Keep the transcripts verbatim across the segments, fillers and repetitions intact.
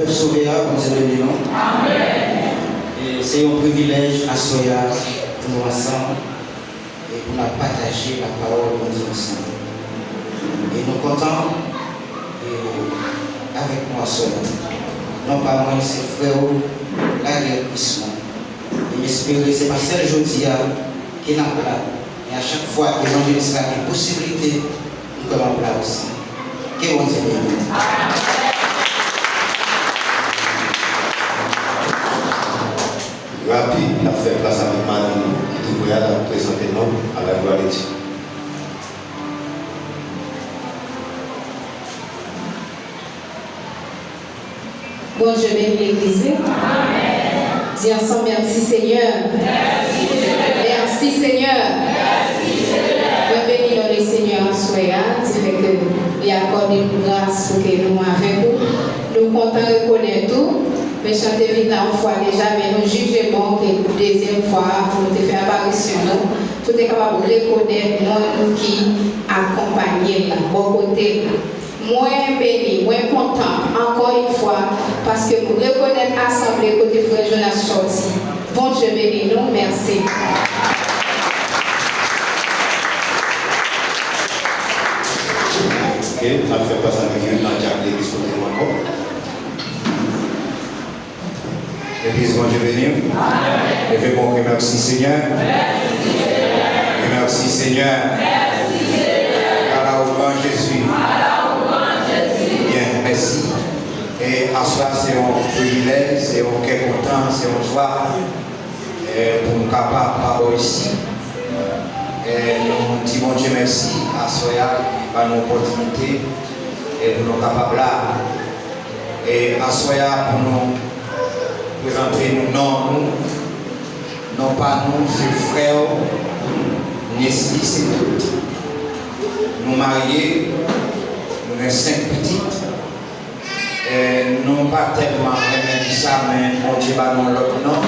Pèp sove a, Bondye beni nou. E se yon privilèj aswè a pou nou ansanm e pou n ap pataje lapawòl Bondye ansanm. E nou kontan e avèk nou aswè a. Non pa mwen, se frè w, Laguerre Ismond. E m espere se pa sèl jodi a ke n ap la, men a chak fwa evanjelis la gen posiblite, m kwè m ap la osi. Ke Bondye beni nou. Rapid, n ap fè plas avèk Madanm ki tou prè a, l ap prezante nou à la gloire de Dieu. Bondye beni legliz li. Di ansanm, mèsi Senyè. Mèsi Senyè. Mwen beni non le Senyè aswè a, di fè ke li akòde nou gras pou ke nou avèk ou. Nou kontan rekonèt ou. Mechan te vin la yon fwa deja, men nou jije bon ke dezyèm fwa a, pou nou te fè aparisyon nou, pou te kapab rekonèt moun ki akonpanye l la, bò kote l la. Mwen beni, mwen kontan, ankò yon fwa, paske m rekonèt asanble kote frè Jonas sòti. Bondye beni nou, mèsi. Ok, n ap fè plas avèk Lieutenant Jack Davis kote nou ankò. Legliz, Bondye beni w. Leve men w, remèsi Senyè. Remèsi Senyè. Ala ou gran Jezi. Byen, mèsi. E aswè a se yon privilèj, se yon kè kontan, se yon jwa, e pou nou kapab pa bò isi. E nou di Bondye mèsi aswè a, li ba nou opòtinite, e pou nou kapab la. E aswè a, pou nou prezante nou non nou, non pa nou, se frè w, Nesly Saintot. Nou marye, nou gen senk pitit. E nou pa tèlman renmen di sa, men Bondye ba nou lòt non.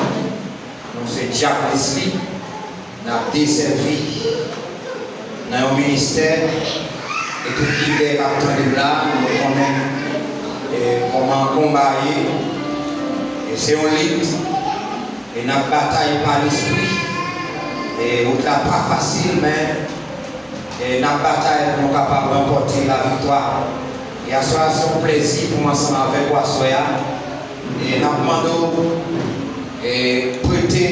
Nou se Dyak Nesly, n ap desèvi nan yon ministè, e tout lidè k ap tande m la, nou konnen, e, kòman konba ye, e se yon lit, e n ap batay pa lespri, e wout la pa fasil, men E n ap batay pou nou kapab ranpòte laviktwa. E aswè a, se yon plezi pou m ansanm avèk ou aswè a. E n ap mande w, e, prete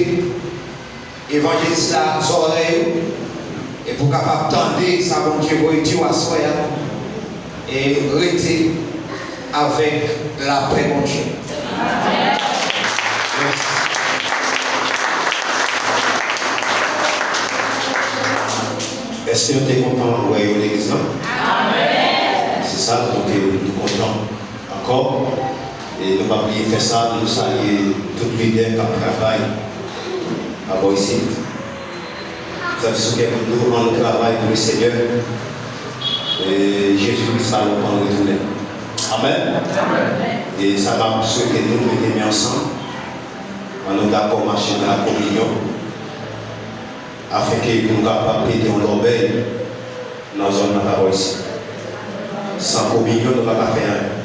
evanjelis la zòrèy ou, e pou w kapab tande sa Bondye voye di w aswè a. E rete avèk lapè Bondye. Èske nou te kontan wè yo legliz lan? Se sa, donk, nou kontan ankò. E nou pa bliye fè sa, nou salye tout lidè k ap travay abò isit. Sa di sou kè m tou, ann travay pou Lesenyè. E Jezi Kris pa lontan retounen. Amèn. E sa m ap swete nou mete men ansanm, ann nou dakò mache nan lakominyon, afenke pou nou kapab pete yon lòbèy nan zòn nan pa bò isit. San kominyon, nou pa ka fè anyen.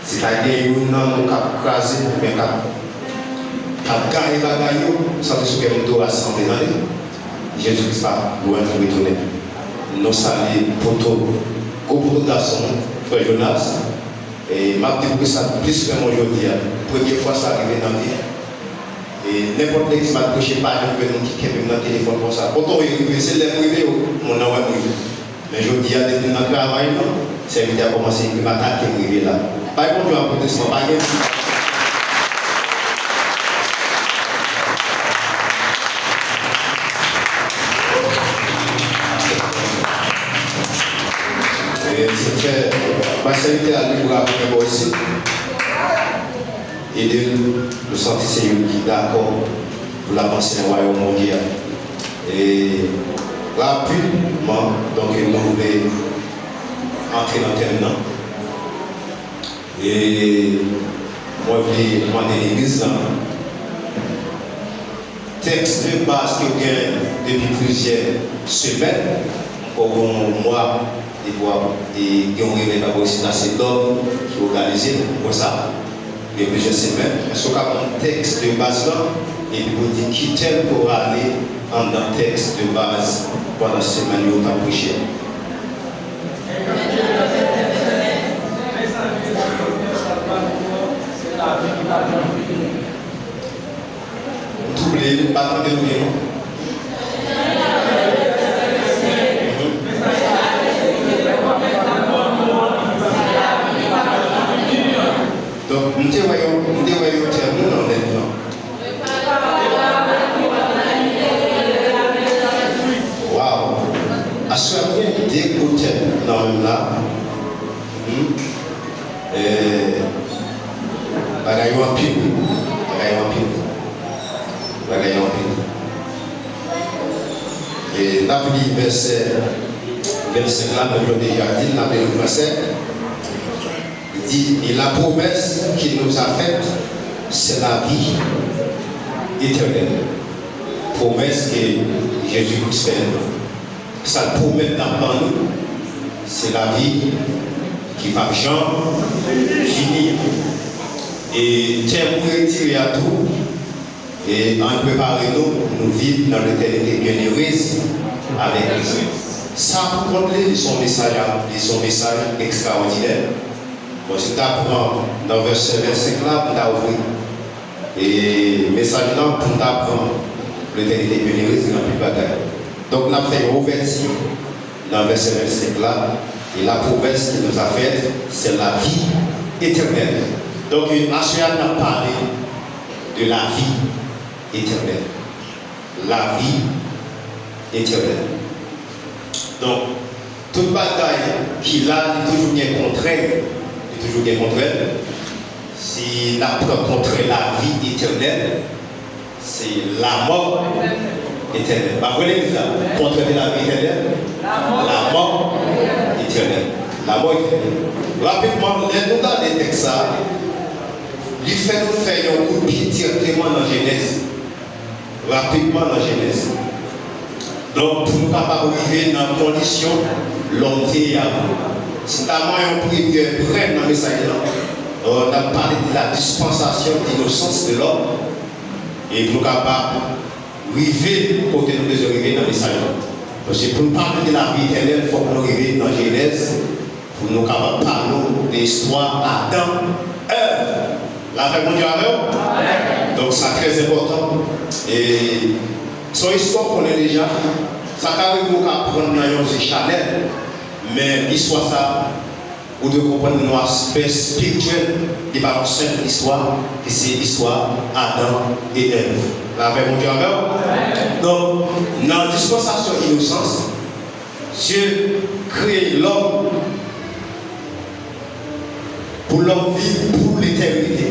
Si ta gen youn nan nou k ap kraze oubyen k ap, k ap gaye bagay yo, m santi sou kè m tou rasanble, tande. Jezi Kris pa lwen pou retounen. Nou salye poto, gwo poto gason, frè Jonas. E m ap di pou ki sa plis renmen w jodi a. Premye fwa sa rive nan vi m. E nenpòt legliz m al preche, pa janm gen moun ki kenbe m nan telefòn konsa. Kote w ye rive, se lè m rive, yo, moun nan wè m rive. Men jodi a, depi m nan travay mwen, sèvitè a kòmanse ekri m, atake m rive la. Bay Bondye aplodisman, pa gen. E se fè, bay sèvitè a li bra pou mwen bò isit. Ede l, nou santi se youn ki dakò pou l avanse nan wayòm Bondye a. E rapidman, donk, nou vle antre nan tèm nan. E mwen vle mande legliz lan, tèks de baz ke w gen depi plizyè semèn, ankò yon mwa, depi w ap, e gen yon revèy pa bò isit la, se Dòm ki òganize l, ou kwè sa? Gen plizyè semèn. Èske w ka pran tèks de baz lan epi pou di ki tèm ke w rale anndan tèks de baz pandan semèn yo w t ap preche a? M twouble, m pa tande nou byen non. Donk, m te wè yon, m te wè yon tèm wi nan lèt lan. Waw! Aswè a, m gen de gwo tèm nan men m la. Hmm. Eh, bagay yo anpil wi. Bagay yo anpil. Bagay yo anpil. E n ap li vèsè vennsenk la, menm jan w deja di l, n ap li l an fransè. Li di, et la promesse qu'il nous a faite, c'est la vie éternelle. Pwomès ke Jezi Kris fè nou. Sa l pwomèt l ap ban nou, se lavi ki p ap janm fini an. E tèm ou retire a tou, e ann prepare nou pou nou viv nan letènite byennerez avèk Kris. Sa pou kont li, li se yon mesaj, li se yon mesaj ekstraòdinè. Bon, si n ta pran nan vèsè vennsenk la, pou n ta ouvri e mesaj lan, pou n ta pran letènite byennerez, gen anpil bagay. Donk, n ap fè yon ouvèti nan vèsè vennsenk la, et la promesse qu'il nous a faite, c'est la vie éternelle. Donk, aswè a, n ap pale de la vie éternelle. La vie éternelle. Donk, tout bagay ki la, li toujou gen kontrè l. Li toujou gen kontrè l. Si n ap pran kontrè lavi etènèl, se lamò etènèl. Pa vre legliz la? Kontrè de lavi etènèl, lamò etènèl. Lamò etènèl. Rapidman, lè nou gade tèks sa a, li fè nou fè yon kout pye dirèkteman nan Jenèz. Rapidman nan Jenèz. Donk, pou nou kapab rive nan kondisyon lòm te ye a, si n ta manyen yon premyè pwen nan mesaj lan, euh, n ap pale de la dispensation d'innocence de l'homme, e pou nou kapab rive kote nou bezwen rive nan mesaj lan. Paske pou nou pale de lavi etènèl, fòk nou rive nan Jenèz, pou nou kapab pale w de istwa Adan, Èv. Lapè Bondye avè w. Donk, sa trè enpòtan. E se yon istwa w konnen deja. Sa ka rive w ka aprann nan yon je chanèl, men istwa sa, ou dwe konprann nan aspè espirityèl, li pa yon senp istwa, ki se istwa Adan e Èv. Lapè Bondye avè w. Donk, nan dispansasyon inosans, Dye kreye lòm pou lòm viv pou letènite.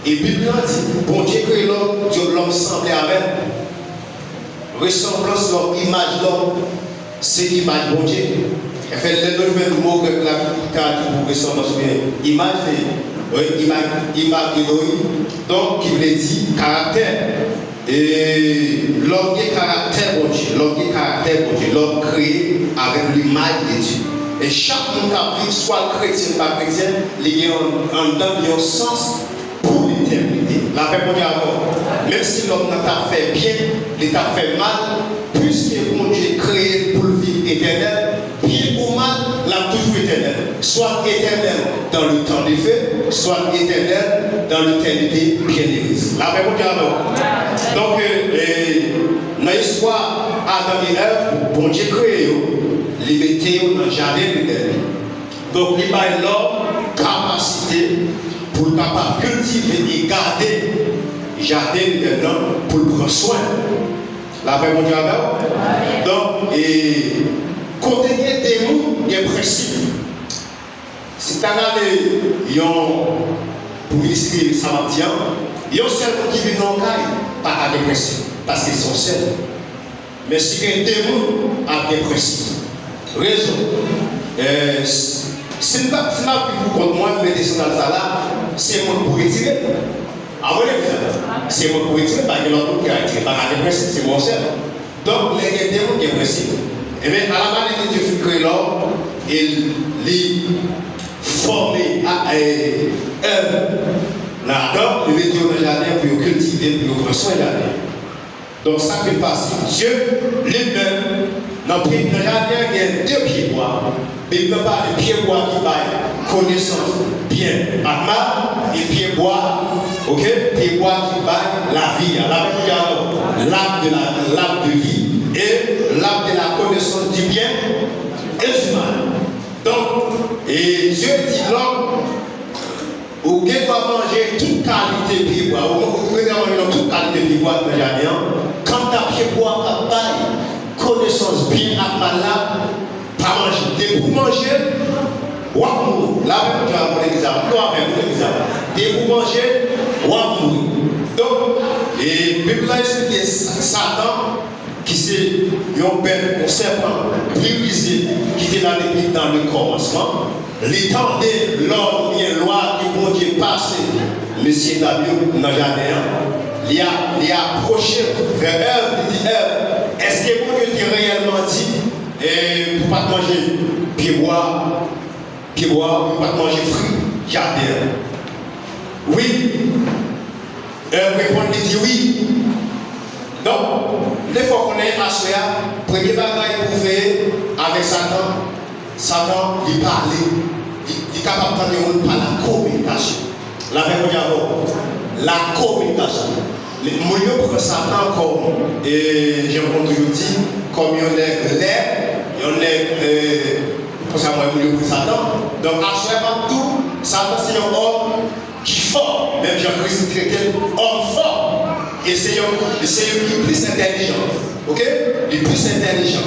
E Bib lan di, Bondye kreye lòm, Dye, lòm sanble avè l. Resanblans lòm, imaj lòm, se imaj Bondye. Anfen, lè nou jwenn mo grèk la ki tradui pou resanblans oubyen imaj, se, wi, imaj, imaj Elohim, donk, ki vle di karaktè. E lòm gen karaktè Bondye, lòm gen karaktè Bondye, lòm kreye avèk limaj de Dye. E chak moun k ap viv, swa l kretyen, pa kretyen, li gen yon, anndan li yon sans pou letènite. Lapè Bondye avè w. Menm si lòm nan t ap fè byen, li t ap fè mal, piske Bondye kreye l pou l viv etènèl, byen ou mal, l ap toujou etènèl. Swa l etènèl dans le temps de feu, swa l etènèl dans l'éternité bienheureuse. Lapè Bondye avè w. Donk, e, e, nan istwa Adan e Èv, Bondye kreye yo, li mete yo nan jaden Edenn. Donk, li bay lòm kapasite pou l kapab kiltive e gade jaden Edenn nan, pou l pran swen. Lapè Bondye avè w. Donk, e, kote gen de moun, gen prensip. Si n ta gade yon, pou ilistre sa m ap di an, yon sèl moun ki viv nan yon kay pa ka gen prensip, paske se yon sèl. Men si gen de moun, ap gen prensip. Rezon, eh, si, si m ta, si m ap viv pou kont mwen, m mete sandal sa la, se mwen k pou retire l. Amen, se mwen k pou retire l, pa gen lòt moun ki ka retire l, pa ka gen prensip, se mwen sèl. Donk, lè gen de moun, gen prensip. Ebyen, à la manière que Dieu fit créer l'homme, e li fòme a, e, Èv, l Adan, li mete yo nan jaden an pou yo kiltive, pou yo pran swen jaden an. Donk, sa k vin pase? Dye, li menm, nan pye, nan jaden an, gen de pye bwa. Bib la pale pye bwa ki bay konesans byen ak mal, e pye bwa, oke, pye bwa ki bay lavi a. Lavi a, l'arbre de la, l'arbre de vie, et l'arbre de la connaissance du bien et du mal. Donk, e Dye di lòm, ou gen dwa manje tout kalite pye bwa. Ou, ou gen dwa manje nan tout kalite pye bwa ki nan jaden an. Kanta pye bwa k ap bay konesans byen ak mal la, pa manje. Depi w manje, w ap mouri. Lapè Bondye avè w, legliz la. Mwen avè w, legliz la. Depi w manje, w ap mouri. Donk, e, Bib la eksplike Sa- Satan, ki se yon bèt, yon sèpan pli rize ki te la depi dan le kòmansman. Li tande lòd oubyen lwa ke Bondye pase mesye dam yo nan jaden an. Li a, li apwoche vè Èv, li di Èv, èske Bondye te reyèlman di, e, pou pa t manje pye bwa, pye bwa, pou pa t manje fwi jaden an? Wi. Èv reponn, li di wi. Donk, m te fè w konnen aswè a, premye bagay pou w veye avèk Satan, Satan, li pale, li, li kapab tande yon moun pa lakominikasyon. Lapè Bondye avè w. Lakominikasyon. Moun yo pran Satan kòm, e, jan m konn toujou di, kòm yon nèg lè, yon nèg, e, konsa mwen, moun yo pran Satan. Donk, aswè a, m ap di w, Satan se yon òm ki fò, menm jan Kris te rete òm fò. E se yon, se yon ki plis entèlijan. Oke? Li plis entèlijan.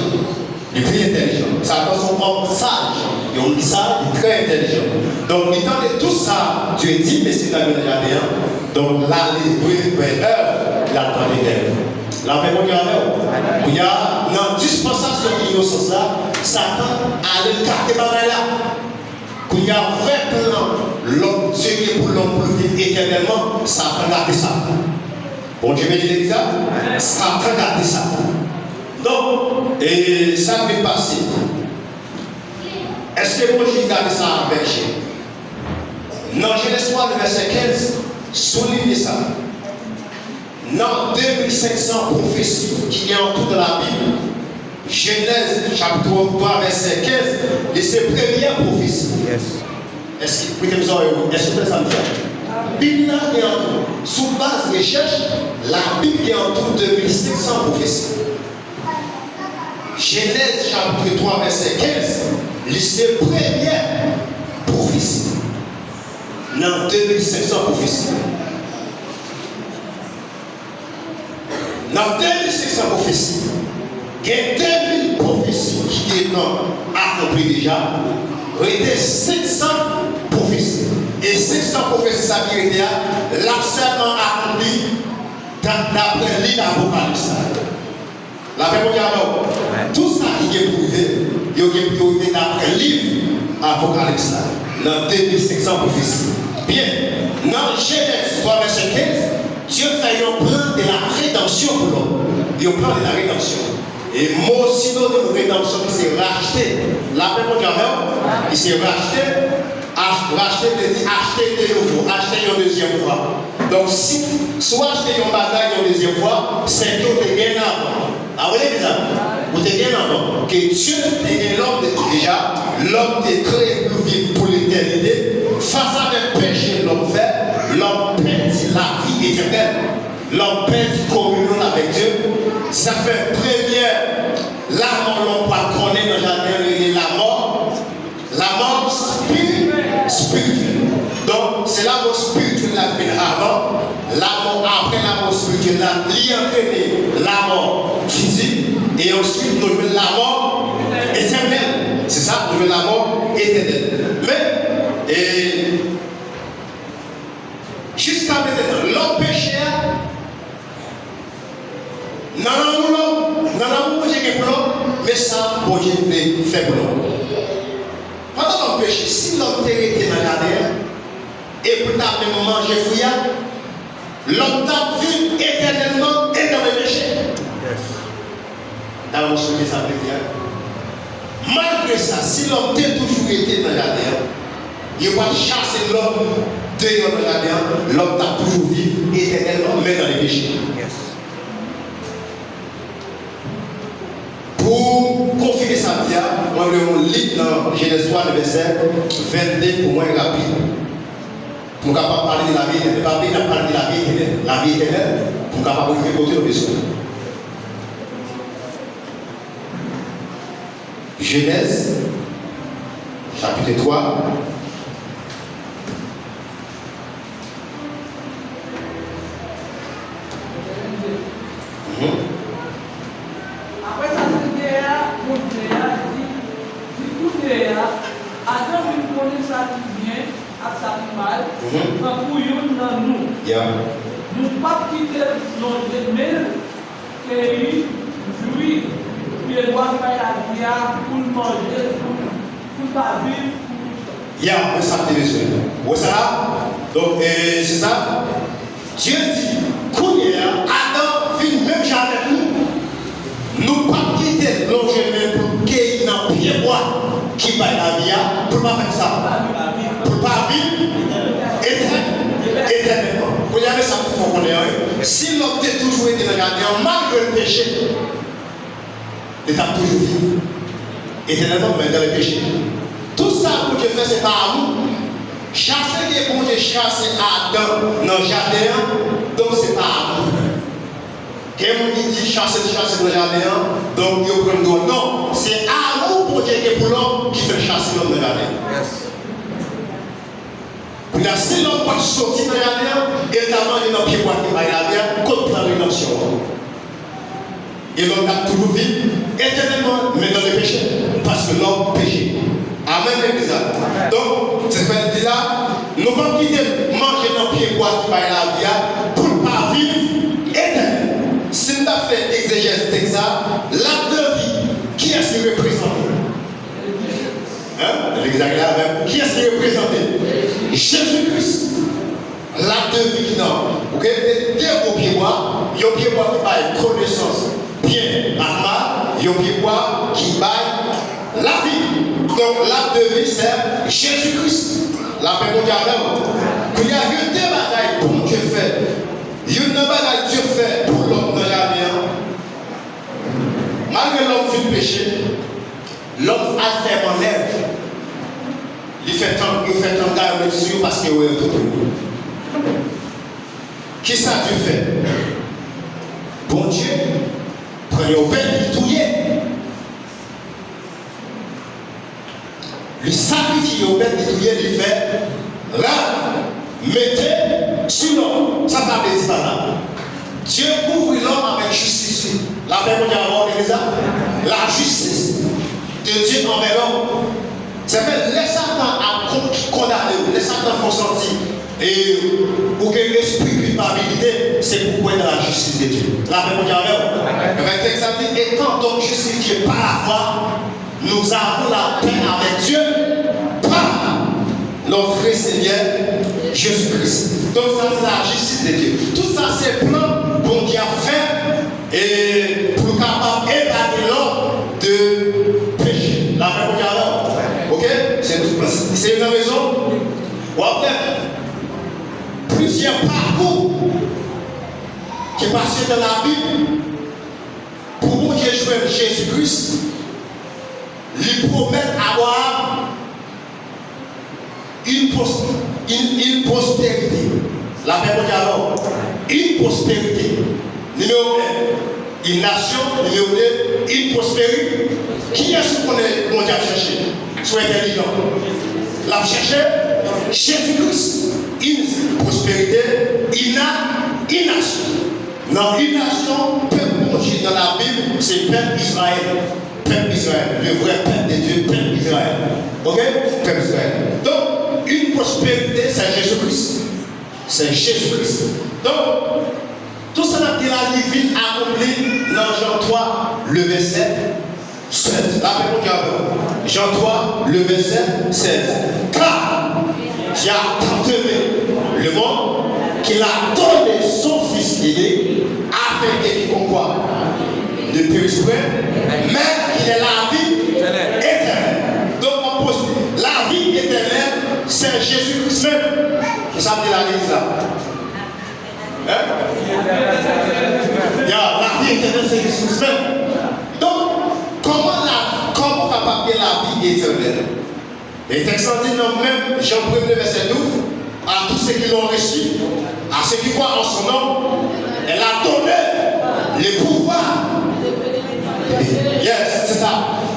Li pi entèlijan. Satan se yon òm saj. Yon moun ki saj, li trè entèlijan. Donk, li tande tout sa Dye di, mesye dam yo nan jaden an. Donk, l ale vre vè Èv, l al tande Èv. Lapè Bondye avè w. Kounye a, nan dispansasyon inosans la, Satan ale l gate bagay la. Kounye a, vrè plan lòm Dye gen pou lòm pou l viv etènèlman, Satan gate sa. Bondye beni legliz la, Satan gate sa. Donk, e sa k vin pase? Èske Bondye gade sa avèk je? Nan Jenèz twa, vèsè kenz, souliye sa. Nan de mil senk san pwofesi ki gen an tou nan Labib, Jenèz chapit twa, vèsè kenz, li se premyè pwofesi. Yes. Èske, koute m zòrèy ou, èske w tande sa m di a? Bib la gen an tou, sou baz rechèch, Labib gen an tou de mil senk san pwofesi. Jenèz chapit twa, vèsè kenz, li se premyè pwofesi nan de mil senk san pwofesi. Nan de mil senk san pwofesi, gen de mil pwofesi ki gentan akonpli deja, rete senk san pwofesi. E senk san pwofesi sa ki rete a, l ap sèlman akonpli da- daprè liv Apokalips la. Lapè Bondye avè w. Tout sa ki gen pou rive, yo gen pou yo rive daprè liv Apokalips la, nan de mil senk san pwofesi. Byen, nan Jenèz twa vèsè kenz, Dye fè yon plan de la redanmsyon pou lòm. Yon plan de la redanmsyon. E mo sinonòm redanmsyon ki se rachte. Lapè Bondye avè w, ki se rachte. Ach- rachte vle di achte de nouvo, achte yon dezyèm fwa. Donk, si, si w achte yon bagay yon dezyèm fwa, se ke w te gen l avan. A wi, legliz la? Ou te gen l avan. Ke Dye te gen lòm de- deja, lòm te kreye pou viv pou letènite. Fas avèk peche lòm fè, lòm pèdi lavi etènèl. Lòm pèdi kominyon avèk Dye. Sa fè premyè lanmò lòm pral konnen nan jaden an, rele lanmò. Lanmò spi- espirityèl. Donk, se lanmò espirityèl la ki vin avan. Lanmò, apre lanmò espirityèl la, li antrene lanmò fizik. E answit, nou jwenn lanmò etènèl. Se sa, nou jwenn lanmò etènèl. Men, e, jiska prezan, lòm peche a, nan lanmou lòm, nan lanmou Bondye gen pou lòm, men sa Bondye vle fè pou lòm. Pandan lòm peche, si lòm te rete nan jaden an, e pou l ta menm manje fwi a, lòm t ap viv etènèlman e nan men peche. Dayè, w sonje sa m te di a? Malgre sa, si lòm te toujou rete nan jaden an, yo pral chase lòm deyò nan jaden an, lòm t ap toujou viv etènèlman, men nan lepèche. Pou konfime sa m di a, mwen vle yon lit nan Jenèz twa, nan vèsè vennde pou mwen, rapid. Pou nou kapab pale de lavi etènèl. Pa bliye, n ap pale de lavi etènèl. Lavi etènèl, pou nou kapab rive kote nou bezwen. Jenèz, chapit twa. Mhm. Apre sa, Senyè a, Bondye a, di, di, kounye a, Adan vin konnen sa ki byen ak sa ki mal, mhm, tankou youn nan nou. Yeah. Nou p ap kite l lonje men l, keyi, jwi, pyebwa ki bay lavi a, pou l manje, pou l, pou l pa viv pou toutan. Ya, men sa m te bezwen. Ou wè sa la? Donk, e, se sa. Dye di, kounye a, Adan vin menm jan avèk nou. Nou p ap kite l lonje men pou l keyi nan pyebwa ki bay lavi a, pou l pa fè sa. Pou l pa viv etè-, etènèlman. Kounye a, men sa pou fò konnen an, wi. Si lòm te toujou rete nan jaden an, malgre l peche, li t ap toujou viv etènèlman, men nan lepèche. Tout sa Bondye fè, se pa amou. Chase ke Bondye chase Adan nan jaden an, donk se pa amou. Gen moun ki di chase l chase l nan jaden an, donk yo pran l dwòl. Non, se amou Bondye gen pou lòm ki fè l chase lòm nan jaden an. Kounye a, si lòm pa t soti nan jaden an, e l ta manje nan pyebwa ki bay lavi a, kot plan redanmsyon an? E lòm t ap toujou viv etènèlman, men nan lepeche, paske lòm peche. Amèn, legliz la. Donk, se fè l di la, nou p ap kite l manje nan pyebwa ki bay lavi a, pou l pa viv etènèl. Si n ta fè egzejèz tèks sa, lap de vi, kiyès li reprezante? Hein? Legliz la gen avè m. Kiyès li reprezante? Jezi Kris. Lap de vi ki nan, ou gen de, de gwo pyebwa, yon pyebwa ki bay konesans byen ak mal, yon pyebwa ki bay lavi. Donk, lap de vi, se Jezi Kris. Lapè Bondye avè w. Kounye a, gen de bagay Bondye fè. Youn nan bagay Dye fè pou lòm nan jaden an, malgre lòm fin peche, lòm al fè manèv. Li fè tan, yo fè tanda, yo met sou yo paske yo wè yo touye. Kisa Dye fè? Bondye pran yon bèt, li touye. Li sakrifye yon bèt, li touye, li fè rad, mete sou lòm. Sa sa vle di pa la? Dye kouvri lòm avèk jistis li. Lapè Bondye avè w, legliz la. Lajistis de Dye anvè lòm. Sa fè, lè Satan ap kon-, kondane w, lè Satan fè w santi, e, ou gen lespri kilpabilite, se pou w kwè nan lajistis de Dye. Lapè Bondye avè w. Ebyen, tèks la di, étant donc justifiés par la foi, nous avons la paix avec Dieu par notre Seigneur Jésus-Christ. Donk, sa, se lajistis de Dye. Tout sa, se plan Bondye ap fè, e, pou l kapab epanye lòm de peche. Lapè Bondye avè w. Oke? Se, se youn nan rezon. W ap wè plizyè pakou ki pase nan Labib pou Bondye jwenn Jezi Kris. Li pwomèt Abraram une pos-, une, une prospérité. Lapè Bondye avè w. Une prospérité. Nimewo en, une nation. Nimewo de, une prospérité. Kiyès ou konnen Bondye ap chèche? Si w entèlijan. L ap chèche Jezi Kris. Une prospérité, une, une nation. Nan une nation, pèp Bondye nan Labib, se pèp Izrayèl. Pèp Izrayèl, le vrai peuple de Dieu, pèp Izrayèl. Oke? Pèp Izrayèl. Donk, une prospérité, se Jezi Kris. Se Jezi Kris. Donk, tout sa n ap di la, li vin akonpli nan Jan twa, le vèsè sèz. Lapè Bondye avè w. Jan twa, le vèsè sèz. Car Dieu a tant aimé le monde qu'il a donné son Fils aîné, afin que quiconque croit ne périsse point, mais qu'il ait la vie éternelle. Donk, w ap poze, lavi etènèl, se Jezi Kris menm. Sa m di la legliz la. Hein? Ya, lavi etènèl se Jezi Kris menm. Donk, kòman la, kòman w kapab gen lavi etènèl? E tèks la di nan menm Jan premye vèsè douz, à tous ceux qui l'ont reçu, à ceux qui croient en son nom, elle a donné le pouvoir. Yes, se sa.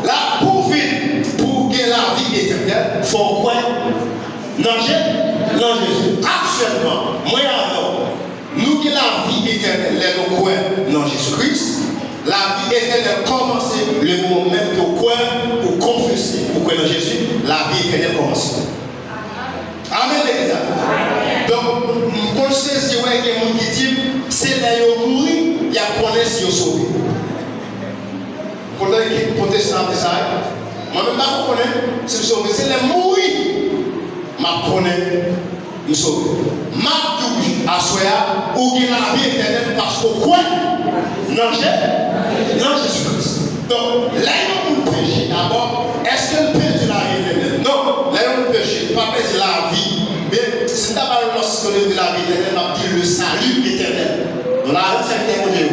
La, pou w vin, pou w gen lavi etènèl, fò w kwè nan Je-, nan Jezi. Aktyèlman, mwen avè w, nou gen lavi etènèl lè nou kwè nan Jezi Kris. Lavi etènèl kòmanse le moman menm ke w kwè, ou konfese, ou kwè nan Jezi, lavi etènèl kòmanse. Amèn, legliz la. Donk, m konn sezi wè gen moun ki di m, se lè yo mouri, y ap konnen si yo sove. Kontan ki pwotestan ap di sa, wi. Mwen menm, m pa ko konnen si m sove. Se lè m mouri, m ap konnen m sove. M ap di w aswè a, ou gen lavi etènèl paske w kwè nan Je-, nan Jezi Kris. Donk, lè yon moun peche, dabò, èske l pèdi lavi etènèl? Non. Lè yon moun peche, li pa pèdi lavi. Men, si m ta ba yon lòt sinonим de lavi etènèl, m ap di le salut éternel. Donk, la, sèvitè Bondye yo.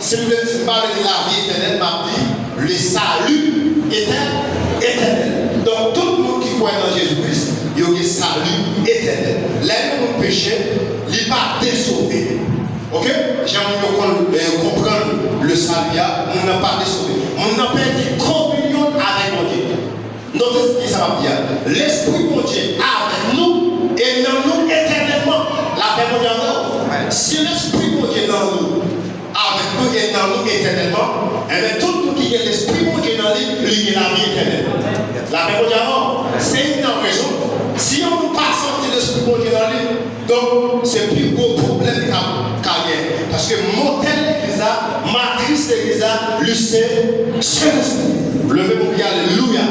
Si m vle di, m pa vle di lavi etènèl, m ap di le salut étè-, éternel. Donk, tout moun ki kwè nan Jezi Kris, yo gen sali etènèl. Lè yon moun peche, li pa desove. Oke? Jan moun yo konn, eh, konprann le salut a, moun nan pa desove. Moun nan pèdi kominyon avèk Bondye. Note sa m ap di a. Lespri Bondye avèk nou e nan nou etènèlman. Lapè Bondye avè w. Si Lespri Bondye nan nou, avèk nou e nan nou etènèlman, enben, tout moun ki gen Lespri Bondye nan li, li gen lavi etènèl. Lapè Bondye avè w. Se youn nan rezon. Si yon moun pa santi Lespri Bondye nan li, Donk, se pi gwo pwoblèm k ap ka gen. Paske motè legliz la, matris legliz la, li se Sentespri. Leve men w, di alelouya.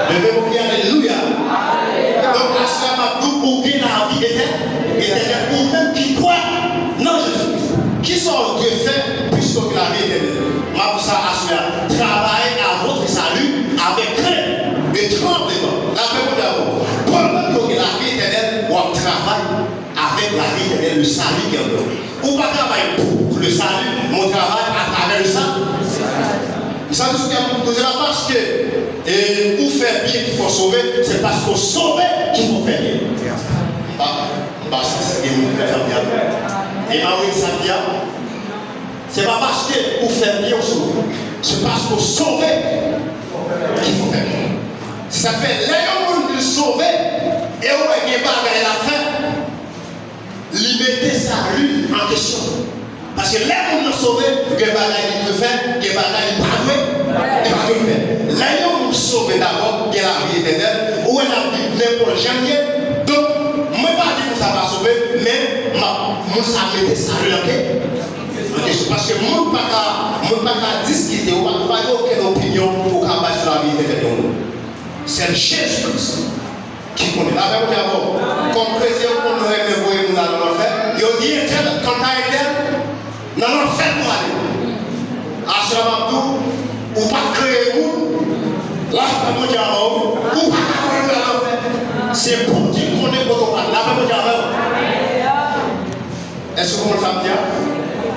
Leve men w, di alelouya. Donk, aswè a, m ap di w, ou gen lavi etè-, etènèl, ou menm ki kwè nan Jezi Kris. Kisa w dwe fè piske w gen lavi etènèl? M ap di w sa aswè a, travay a votre salut avec crainte et tremblement. Lapè Bondye avè w. Pandan ke w gen lavi etènèl, w ap travay avèk lavi etènèl, le salut ki an nou. Ou pa travay pou le salut, men w travay atravè le salut. M santi sou kè m pou se pa paske, e, ou fè byen ki fè w sove, se paske w sove ki fè w fè byen. M pa, m pa santi gen moun ki fè sa m di a. E Mawil sa m di a, se pa paske ou fè byen ou sove. Se paske w sove ki fè w fè byen. Se sa k fè, lè yon moun vin sove, e w wè gen bagay l ap fè, li mete sali l an kesyon. Paske lè moun nan sove, gen bagay li dwe fè, gen bagay li pa dwe, li pa dwe fè. Lè yon moun sove dabò, gen lavi etènèl, ou wè l ap viv nenpòt jan l ye. Donk, mwen pa di moun sa pa sove, men m ap, moun sa mete sali l an ke-, an kesyon. Paske moun pa ka, moun pa ka diskite, ou pa, ou pa gen okenn opinyon pou w ka bay sou lavi etènèl yon moun. Sèl Jezi Kris ki konnen. Lapè Bondye avè w. Kòm kretyen, yo konn renmen voye moun al nan lanfè. Yo di entèl, kanta entèl, nan lanfè l pwale. Aswè a m ap di w, ou pa t kreye moun, lapè Bondye avè w, ou pa ka voye moun al lanfè. Se Bondye ki konnen kote w pral. Lapè Bondye avè w. Èske w konprann sa m di a?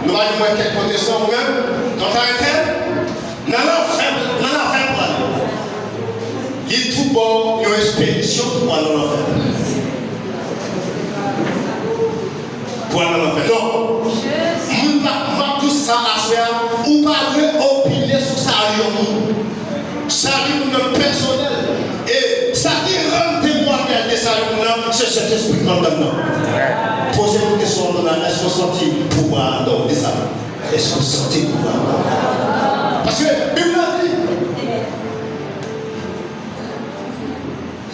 Nou pa janm wè kèk kote sa ou menm? Kanta entèl, nan lanfè, nan lanfè l pwale. Li tou ba w yon espedisyon pou w al nan lanfè. Pou w al nan lanfè. Non. Moun pa, m ap di w sa aswè a, ou pa dwe opine sou sali yon moun. Sali moun nan pèsonèl. E sa ki rann temwayaj de sali moun nan, se Sentespri k anndan l nan. Poze nou kesyon an, èske w santi pouvwa a anndan w de sa? Èske w santi pouvwa a anndan w? Paske Bib la di,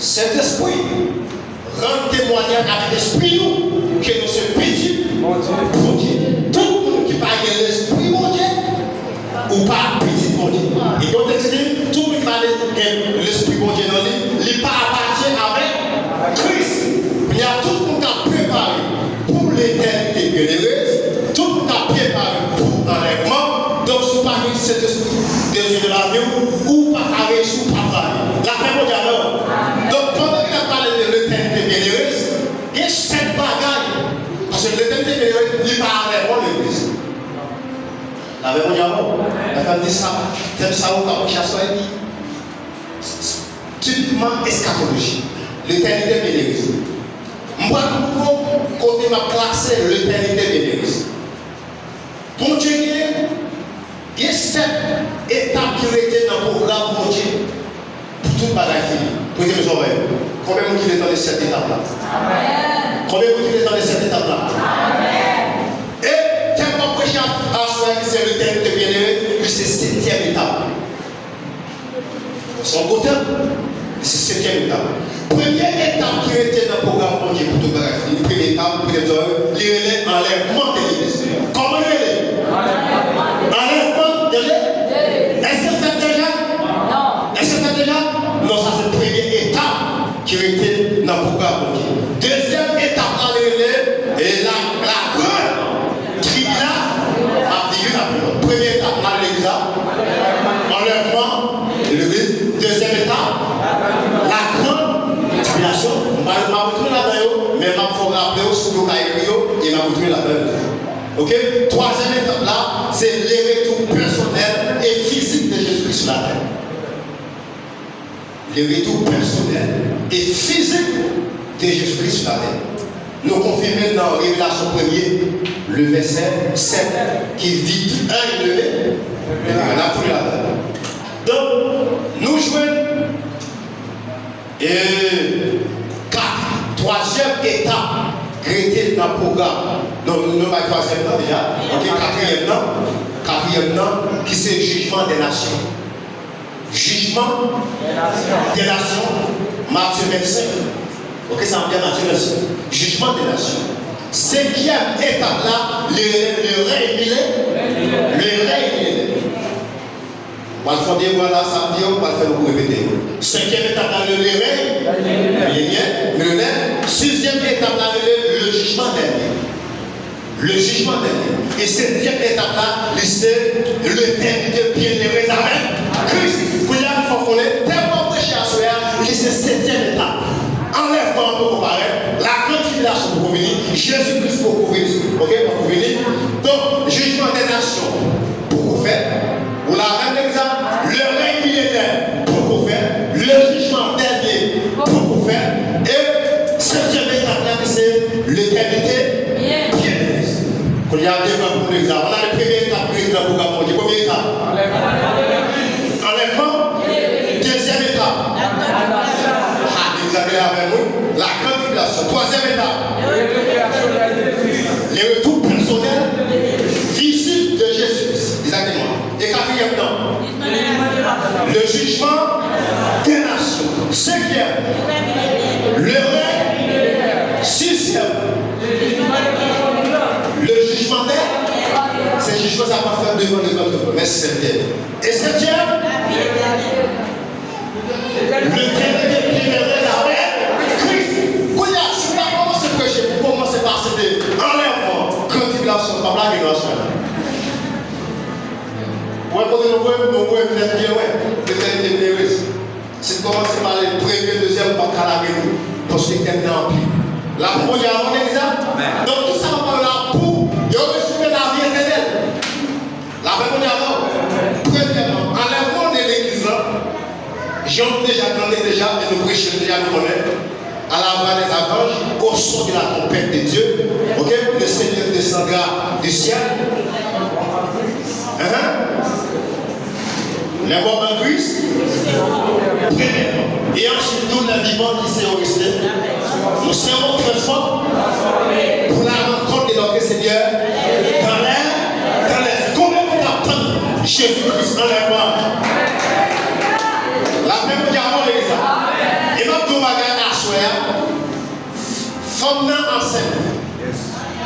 Sentespri rann temwayaj avèk lespri nou ke nou se pitit Bondye. Tout moun ki pa gen lespri Bondye, ou pa pitit Bondye. E Bondye di, tout moun ki pa gen lespri Bondye nan li, li pa apatyen avèk Kris. Kounye a, tout moun k ap prepare pou letènite byennerez, tout moun k ap prepare pou anlèvman. Donk, si w pa gen Sentespri de Dye nan lavi w, ou pa ka reyisi, ou pa prale. Lapè Bondye avè w. Donk, pandan ke n ap pale de letènite byennerez, Letènite byenere, li pa avèk ou legliz. Avèk ou, djamò. Lè fè m di sa, tèm sa ou ka preche aswè, li tipikman eskatoloji. Letènite byenere. M pral montre w kote m ap plase letènite byenere. Bondye gen, gen sèt etap ki rete nan pwogram Bondye pou tout bagay fini. Prete m zòrèy. Konbyen moun ki vle tande sèt etap la? Konbyen moun ki vle tande sèt etap la? E tèm m ap preche a, aswè a, ki se letènite byenere, ki se setyèm etap. Se yon gwo tèm. Se setyèm etap. Premye etap ki rete nan pwogram Bondye pou tout bagay fini, premye etap, premye zòrèy, li rele anlèvman de legliz. Kòman li rele? Anlèvman de legliz. Èske l fèt deja? Èske l fèt deja? Non, sa se premye etap ki rete nan pwogram Bondye. Dezyèm etap la, li rele, e la, la gran tribila ap vini apre. Premye etap, nan legliz la, anlèvman de legliz. Dezyèm etap, la gran tribilasyon. M pa, m ap retounen ladan yo, men m ap fè w raple w, si w ka ekri yo, e m ap retounen ladan yo toujou. Oke? Twazyèm etap la, se le retou pèsonèl e fizik de Jezikri sou latè. Le retour personnel et physique de Jésus-Christ sur la terre. Nou konfime l nan Revelasyon premye, le vèsè sèt, ki di tout anj leve, leve, n ap tounen ladan. Donk, nou jwenn, e, kat, twazyèm etap ki rete nan pwogram. Donk, nou bay twazyèm nan deja. Oke, katriyèm nan, katriyèm nan, ki se jijman dè nasyon. Jijman dè nasyon, Matye vennsenk. Oke, sa m di a, Matye vennsenk. Jijman dè nasyon. Senkyèm etap la, le, le rèy milè, le rèy milè. W al fè yon devwa la, sa m di yo, w al fè l, ou repete yo. Senkyèm etap la, le, le rèy milè, milè. Sizyèm etap la, le, le jijman dènye. Le jijman dènye. E setyèm etap la, li se letènite byenere avèk Kris. Kounye a, fò w konnen, tèm m ap preche aswè a, li se setyèm etap. Anlèvman an poko parèt, la gran tribilasyon poko vini, Jezi Kris poko vini, oke, poko vini. Donk, jijman dè nasyon poko fèt. Ou la menm legliz la, le rèy milenè poko fèt, le jijman dènye poko fèt, e setyèm etap la ki se letènite byenere. Kounye a, devan pou legliz la, on a le premye etap ki rete nan pwogram Bondye. Premye etap. Anlèvman. Dezyèm etap. Ha, legliz la genlè avè nou. La gran tribilasyon. Twazyèm etap. Le retour personnel, vizit de Jésus. Egzakteman. E katriyèm nan, le jijman dè nasyon. Senkyèm, le rèy. Sizyèm, le jijman dè. Se jijman sa k ap fèt devan le gran twòn. Mèsi, Senyè. E setyèm, letènite byenere avèk Kris. Kounye a, si w ta kòmanse preche, pou kòmanse pase de anlèvman, gran tribilasyon, m ap lage nou aswè a. Ou wè kote nou voye m, nou voye m nèt byen, wè, letènite byenere. Si n kòmanse pale premye, dezyèm, m p ap ka lage nou, paske tèm nan anpil. Lapè Bondye avè w, legliz la. Donk, tout sa m ap pale la, pou yo resevwa lavi etènèl. Lapè Bondye avè w. Premyèman, anlèvman de legliz la, jan nou deja tande deja, e nou preche l deja, nou konnen. À la voix des archanges, au son de la trompette de Dieu, ok, le Seigneur descendra du ciel. Hein? Les morts en Christ, premièrement. Et ensuite, nous, les vivants qui serons restés, nous serons transformés pour la rencontre de notre Seigneur dans l'air, dans l'air. Konbyen moun ap tann Jezi Kris anlèvman? Lapè Bondye avè w, legliz la. E m ap di w bagay aswè a. Fanm nan ansent.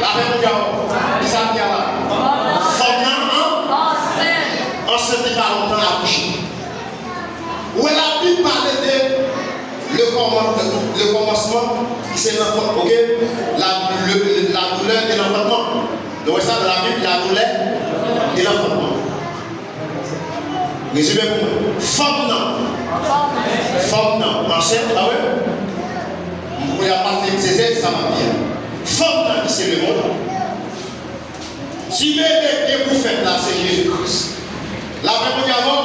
Lapè Bondye avè w. Kisa m di a la? Fanm nan an-, ansent, li pa lontan akouche. Ou wè, Labib pale de le kòman-, le, le kòmansman, ki se lanfant, oke? La, le, le, la douleur de l'enfantement. Nou wè sa nan Labib, la douleur de l'enfantement. Rezime pou mwen. Fanm nan. Fanm nan ansent, pa vre? Mwen ap pase egzèsis sa m ap di a. Fanm nan ki se lemonn. Ti bebe k gen pou fèt la, se Jezi Kris. Lapè Bondye avè w.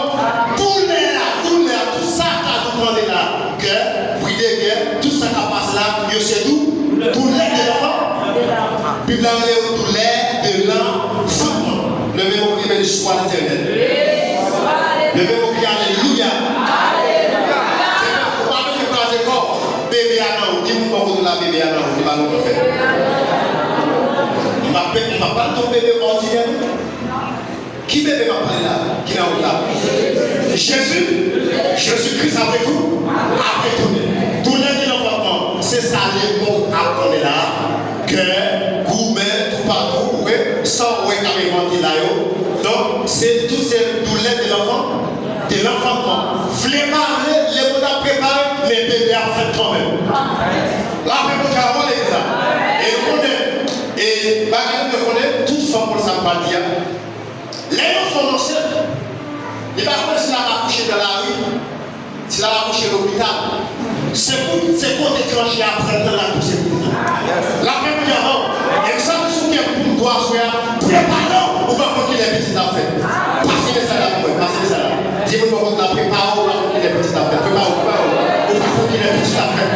Doulè a, doulè a, tout sa ka nou tande la, kè, bri de kè, tout sa k ap pase la, yo se dou, doulè de lanfan. Bib la rele yo doulè de lanfantman. Leve men w, men li sou Letènèl. Leve men w, alelouya. Ou pa bezwen kraze kò w. Bebe a nan ou. Di moun bò kote w la, bebe a nan ou. Li pa gen anyen pou fè. M pa pe, m pa pale de yon bebe òdinè, non. Ki bebe m ap pale la? Ki nan wout la? Jezi. Jezi Kris ap retou-, ap retounen. Doulè de lanfantman, se sa lemonn ap konnen la. Kè, goumen, toupatou, ou wè, sa w wè k ap envante la yo. Donk, se tout se doulè de lanfan, de lanfantman. Vle pa vle, lemonn ap prepare, men bebe ap fèt kanmenm. Lapè Bondye avè w, legliz la. E nou konnen, e bagay nou dwe konnen, tout fanm konn sa m pral di a. Lè yon fanm ansent, li pa konnen si l ap akouche nan lari, si l ap akouche lopital. Se pou, se kote tranche a pran nan l ap pouse pitit la. Lapè Bondye avè w. E m santi sou kè m pou m di w aswè a, prepare w, ou pa konn kilè pitit la ap fèt. Pase mesaj la pou mwen, pase mesaj la. Di moun bò kote w la, prepare w, ou pa konn kilè pitit la ap fèt. Prepare w, prepare w, ou pa konn kilè pitit la ap fèt.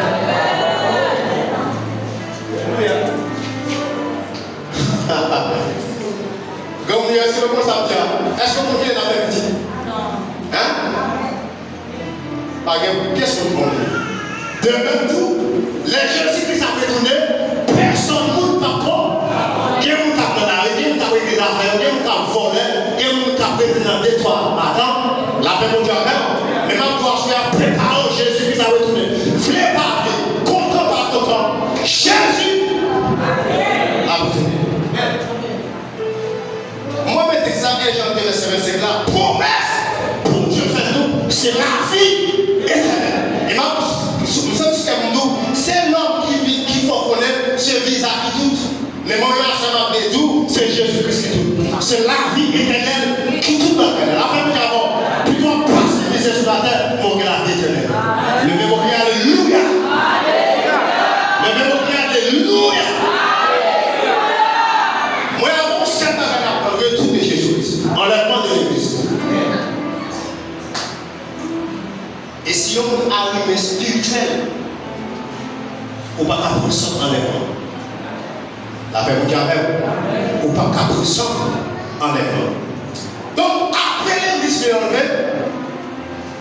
Granmoun yo, èske nou konn sa m di a? Èske w konn kilè n ap fè pitit? Hein? Pa gen pyès moun k konnen. De menm tou, lè Jezi Kris ap retounen, pèsòn moun p ap konnen. Gen moun k ap nan lari, gen moun k ap regle zafè yo, gen moun k ap vòlè, gen moun k ap rete nan detwa madanm. Lapè Bondye avè w. Men m ap di w aswè a, prepare w, Jezi Kris ap retounen. Vle pa vle, kontan pa kontan, Jezi ap retounen. Mwen mete sa, en Jan de vèsè vennsenk la, pwomès Bondye fè nou, se lavi etènèl. E m ap, m santi kè m di w, se lòm ki vin, ki fè w konnen, se viza ki tout. Men mwen menm, sa m ap di w, se Jezi Kris ki tout. Se lavi etènèl ki tout bagay la. Lapè Bondye avè w. Pito w ap pase mizè sou latè, men w gen lavi etènèl. Leve men w, kriye alelouya. Leve men w, kriye alelouya. Mwen avè w, sèl bagay n ap tann, retou de Jezi Kris. Anlèvman de legliz. E si yon moun arive espirityèl, ou pa ka pran sant anlèvman. Lapè Bondye avè w. Ou pa ka pran sant anlèvman. Donk, apre legliz fin anlve,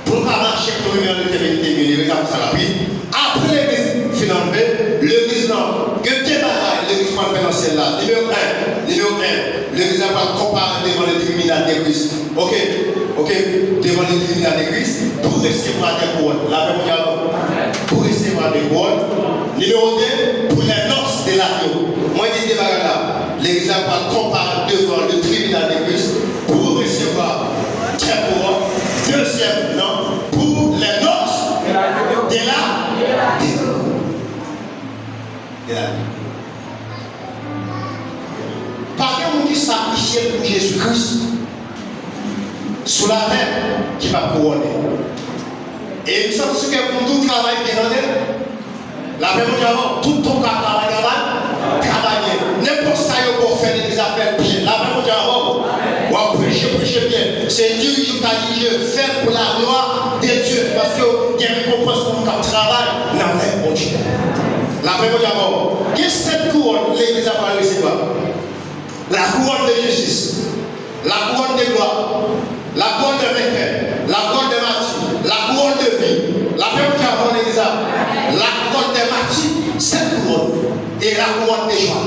pou nou ka mache pou nou rive nan letènite, byeneme, sa sa rapid. Apre legliz fin anlve, legliz lan gen de bagay legliz pral fè nan syèl la. Nimewo en, nimewo en, legliz la pral konparèt devan le tribinal de Kris. Oke, oke, devan le tribinal de Kris pou resevwa de kouwòn. Lapè Bondye avè w. Pou resevwa de kouwòn. Nimewo de, pou les noces de l'agneau. Mwen di de bagay la. Legliz la pral konparèt devan le tribinal de Kris pou resevwa de kouwòn. Dezyèm nan, pou les noces de la, de la. Pa gen moun ki sakrifye l pou Jezi Kris sou latè ki p ap kouwone. E m santi sou kè pou m di w travay byen, tande. Lapè Bondye avè w, tout tan w ka travay, travay, travay byen. Nenpòt sa yo ba w fè legliz la, fè l byen. Lapè Bondye avè w. W ap preche, preche byen. Se dirije w ka dirije, fè l pou la glwa de Dye. Paske gen rekonpans pou moun k ap travay nan lèv Bondye. Lapè Bondye avè w. Gen sèt kouwòn legliz la pral resevwa. La couronne de justice, la couronne de gloire, la couronne de vainqueur, la couronne de martyr, la couronne de vie. Lapè Bondye avè w, legliz la. La couronne des martyrs, sèt kouwòn, e la couronne de joie.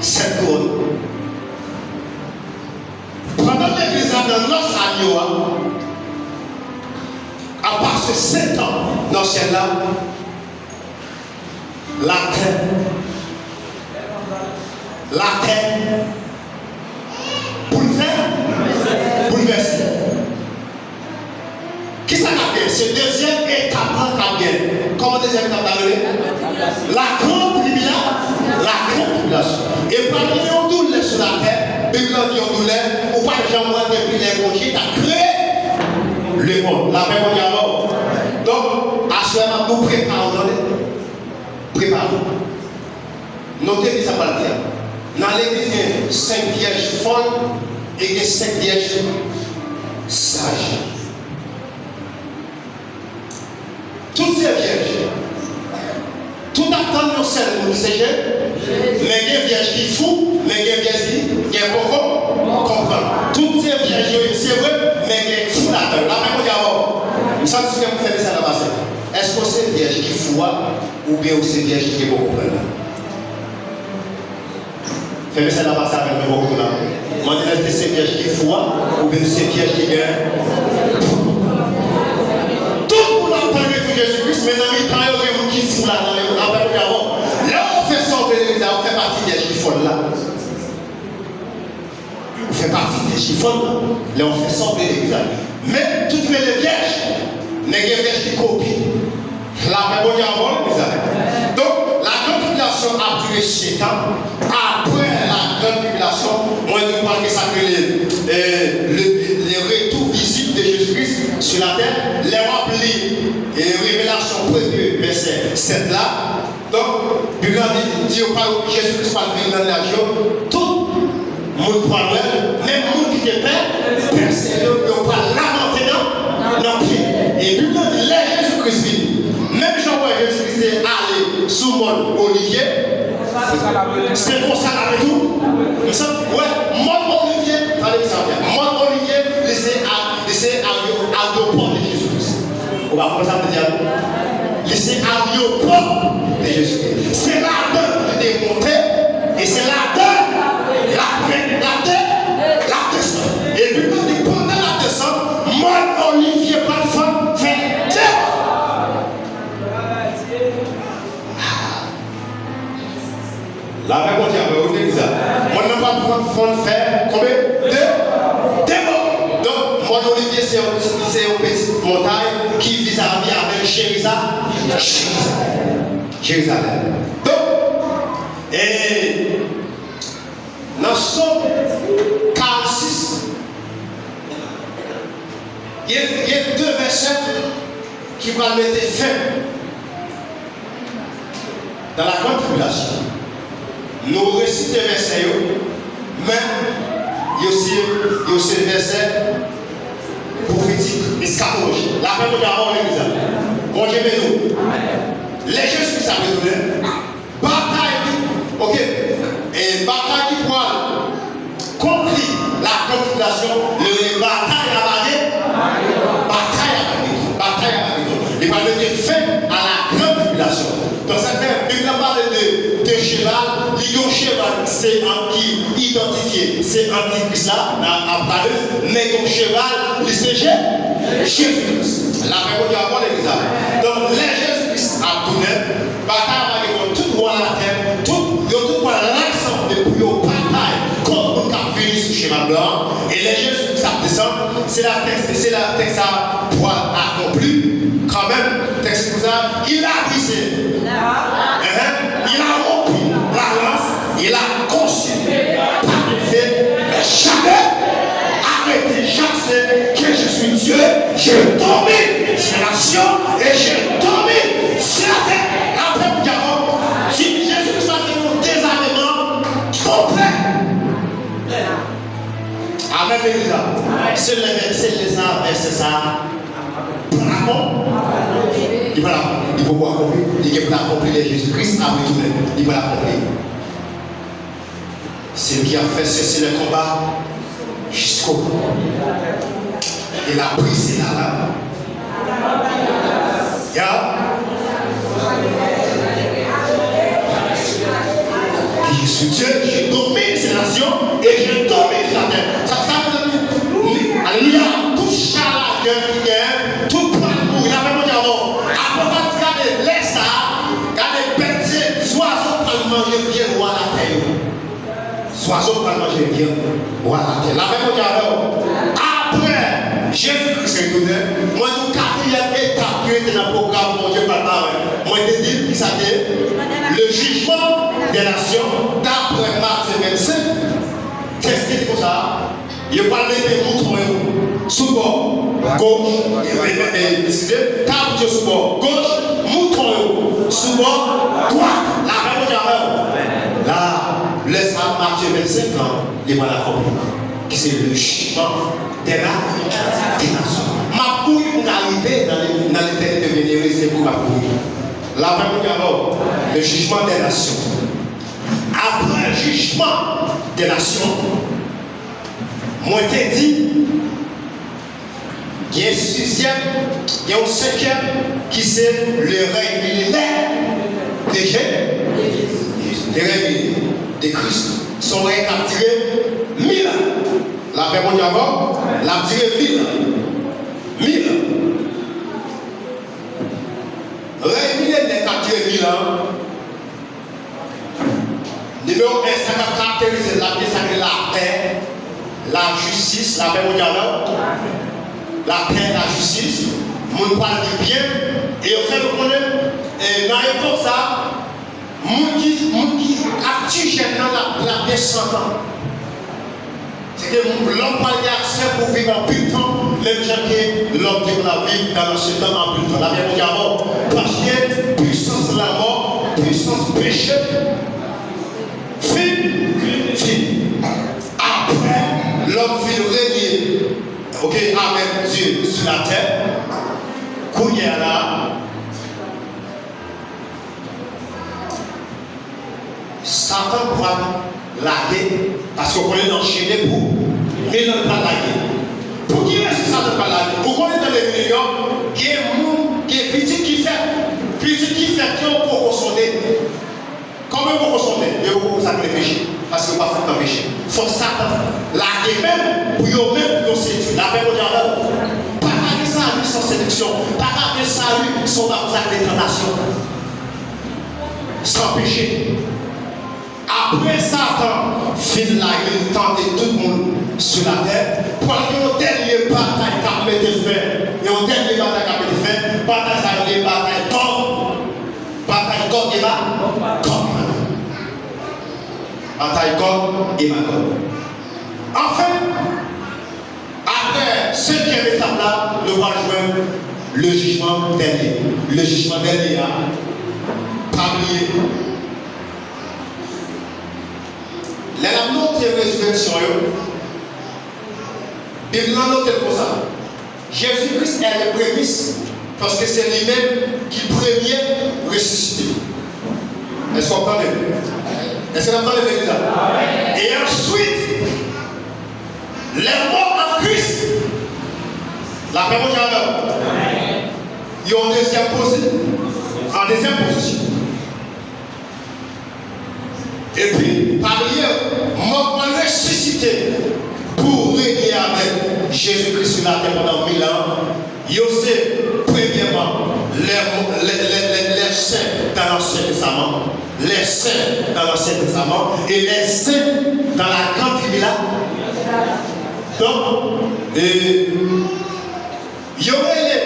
Sèt kouwòn. Pandan legliz la nan nòs agno a ap pase sèt tan nan syèl la, latè, latè boulvè-, boulvèse. Kisa k ap gen? Se dezyèm etap lan k ap gen. Kòman dezyèm etap la rele? La grande tribula-, la grande tribulation. E pral gen yon doulè sou latè. Bib la di yon doulè ou pa t janm wè depi lè Bondye t ap kreye lemonn. Lapè Bondye avè w. Donk, Frè m ap nou prepare w, tande. Prepare w. Note byen sa m pral di a. Nan legliz gen senk vyèj fòl e gen senk vyèj saj. Tout se vyèj. Tout ap tann yon sèl moun, se Je. Men gen vyèj ki fou, men gen vyèj ki gen poko konprann. Tout se vyèj yo ye, se vre, men gen fou ladan yo. Lapè Bondye avè w. M santi ke m fè mesaj la pase. Èske w se vyèj ki fou a, oubyen w se vyèj ki gen poko konprann la? Fè mesaj la pase avè m, men poko konprann la. Mande l èske se vyèj ki fou a, oubyen se vyèj ki gen. Tout moun ap tann retou Jezi Kris, men nan mitan yo, gen moun ki fou ladan yo. Lapè Bondye avè w. Lè w fè sa w vle legliz la, w fè pati vyèj ki fòl la. Ou fè pati vyèj ki fòl la. Lè w fè sa w vle legliz la. Men, tout rele vyèj. Men gen vyèj ki kopi. Lapè Bondye avè w, legliz la. Donk, la grande tribulation ap dire sèt an. Apre la grande tribulation, mwen di w pral gen sa k rele, eh, le, le retour visible de Jésus-Christ sur la terre. Lè w ap li, eh, Revelasyon premye vèsè sèt la, Donk, Bib la di, di yo pral, Jezi Kris pral vin nan nyaj yo, tout moun pral wè l, menm moun ki te pè, pè sè yo, yo pral lamante nan, nan pye. E Bib la di, lè Jezi Kris vini, menm jan w wè Jezi Kris te ale sou mòn Olivye, se konsa l ap vin tou. M santi, wè, mòn Olivye, tande sa byen, mòn Olivye, li se a, li se a, aryopò de Jezi Kris. Ou pa konprann sa m te di a non? Li se aryopò de Jezi. Se ladan l te monte, e se ladan l ap ret, l ap de-, l ap desann. E Bib la di, pandan l ap desann, mòn Olivye pral fè, fè de bò. Lapè Bondye avè w, legliz la. Mòn nan pral pran fann fè konbyen? De, de bò. Donk, mòn Olivye se yon, se yon pitit montay ki vizavi avèk Jeriza-, Jerizalèm. Donk, e, nan Sòm karannsis, gen, gen de vèsè ki pral mete fen dans la grande tribulation. Nou resite vèsè yo, men yo se, yo se vèsè pwofetik, eskatolojik. Lapè Bondye avè w, legliz la. Bondye beni w. Lè Jezi Kris ap retounen, batay li, oke, e batay li pral konkli la grande tribulation, li rele batay Amagedon. Batay Amagedon. Batay Amagedon. Li pral mete fen a la grande tribulation. Donk, sa fè, Bib la pale de, de cheval, li gen yon cheval, se an ki idantifye, se antikris la, nan Apokalis, men gen yon cheval, li se Je-, Jezi Kris. Lapè Bondye avè w, legliz la. Donk, lè Jezi Kris ap tounen, batay la gen kont tout wa latè, tout, yo tout pral rasanble pou yo batay kont moun k ap vini sou cheval blan an. E lè Jezi Kris ap desann, se la tèks, se la tèks sa a pral akonpli kanmenm. Tèks ki pou sa, il a brisé. Hein? Il a rompu la lance, il a consumé par le feu. Jamais arrêté, je sais que je suis Dieu, je domine sur les nations et je domine sur la terre. Lapè pou Jakòb, di Jezi Kris ap fè yon dezameman konplè. Amèn, legliz la. Se lè, se lè sa, vèsè sa a pral akonpli. Li pral akonpli. Li poko akonpli. Li gen pou l akonpli lè Jezi Kris ap retounen. Li pral akonpli. C'est lui qui a fait cesser le combat jusqu'au bout. Il a brisé la lame. Ya. Je suis Dieu, je domine ces nations et je domine la terre. Sa, sa vle di, alelouya, tout chalagè ki gen, tout pral mouri, lapè Bondye avè w. Apre sa, gade, lè sa a, gade, bèt, se zwazo pral manje vyann wa latè yo. Zwazo pral manje vyann wa latè. Lapè Bondye avè w. Apre Jezi Kris retounen, mwen di w katriyèm etap ki rete nan pwogram Bondye pral parèt. Mwen te di l ki sa te ye? Le jugement des nations, daprè Matye vennsenk, tèks ki di konsa, yo pral mete mouton yo. sou bò goch, e, e, e, eskize, kabrit yo sou bò goch, mouton yo sou bò dwat. Lapè Bondye avè w. La, lè sa a, Matye vennsenk lan, li pral akonpli, ki se le jijman dè na-, dè nasyon. M ap kouri pou m ka rive nan le-, nan letènite benere, se pou m ap kouri. Lapè Bondye avè w. Le jijman dè nasyon. Apre jijman dè nasyon, mwen te di, gen sizyèm, gen yon senkyèm ki se le rèy milenè de Je-, le rèy milenè de Kris. Se yon rèy k ap dire mil an. Lapè Bondye avè w, l ap dire mil an. Mil an. Rèy milenè k ap dire mil an. Nimewo en, sa k ap karakterize l, l ap gen sa k rele lapè, lajistis, lapè Bondye avè w, lapè, lajistis, moun pral viv byen, e yo fè nou konnen, e, nan epòk sa a, moun ki, moun ki ap tijèn nan, l ap, l ap gen san tan. Se ke lòm pral gen aksè pou viv anpil tan, menm jan ke lòm te konn ap viv nan ansyen tan anpil tan. Lapè Bondye avè w. Paske pwisans lanmò, pwisans peche fin, fin. Apre lòm fin renye, oke, avèk Dye sou latè, kounye a la, Satan pral lage, paske w konnen l anchene pou mil an, l pral lage. Pou ki rezon Satan pral lage? Ou konnen nan legliz yo, gen moun, gen pitit ki fèt. Pitit ki fèt yo poko sonde. Kòm yo poko sonde, yo poko konn sa k rele peche, paske yo pa fèt nan peche. Fòk Satan lage menm pou yo menm, pou yo sedui. Lapè Bondye avè w. Pa ka gen sali san sediksyon. Pa ka gen sali san w pa konn sa k rele tantasyon. San peche. Apre Satan fin lage l tante tout moun sou latè, pral gen yon dènye batay k ap mete fen. Yon dènye batay k ap mete fen. Batay sa yo rele batay Gòg. Batay Gòg e Ma-, Gòg e Magòg. Batay Gòg e Magòg. Anfen, Apre senkyèm etap la, nou pral jwenn le jijman dènye. Le jijman dènye a, pa bliye, lè n ap note rezirèksyon yo, Bib lan note l konsa, Jezi Kris est le prémisse, paske se li menm ki premye resisite. Èske w ap tande m? Èske n ap tande m, legliz la? E answit, les morts en Christ, lapè Bondye avè w, yo an dezyèm pozi-, an dezyèm pozisyon. Epi, pa bliye, mò pral resisite pou renye avèk Jezi Kris sou latè pandan mil an. Yo se, premyèman, lè, lè, lè, lè, lè sen dan Lansyen Testaman, lè sen dan Lansyen Testaman, e lè sen dan la gran tribila-, donk, e, yo rele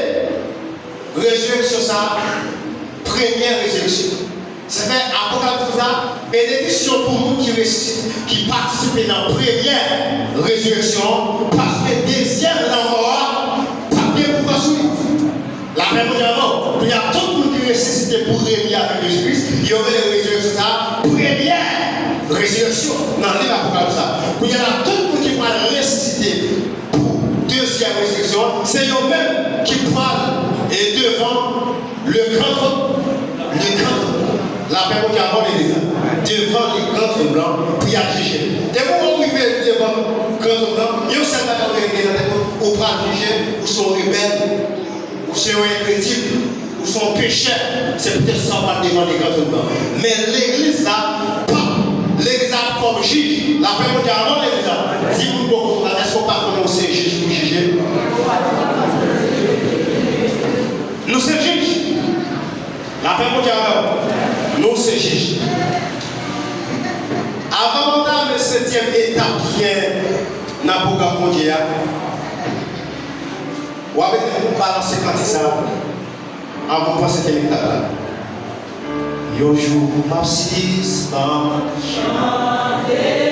rezirèksyon sa a premyè rezirèksyon. Se fè Apokalips di sa, benediksyon pou moun ki resi-, ki patisipe nan premyè rezirèksyon an, paske dezyèm lanmò a p ap gen pouvwa sou li. Lapè Bondye avè w. Kounye a, tout moun ki resisite pou renye avèk Jezi Kris, yo rele rezirèksyon sa a premyè rezirèksyon nan liv Apokalips la. Kounye a la, tout moun ki pral resisite pou dezyèm rezirèksyon an, se yo menm ki pral, e, devan le gran tròn, le gran tròn blan. Lapè Bondye avè w, legliz la. Devan le gran tròn blan, pou y al jije. Depi w rive devan gran tròn blan, yon sèl bagay w dwe gen nan tèt ou, ou pral jije, ou se yon rebèl, ou se yon enkredib, ou se yon pechè, se poutèt sa w pral devan le gran tròn blan. Men legliz la p ap, legliz la p ap kòm jij. Lapè Bondye avè w, legliz la. Di moun bò kote w la, èske w pa konnen w se jij pou jije? Nou se jij. Lapè Bondye avè w. Nou se jij. Avan nou tame setyèm etap ki gen nan pwogram Bondye a, w ap ede nou balanse kantik sa a avan nou pran setyèm etap la. Yon jou m ap sispann chante.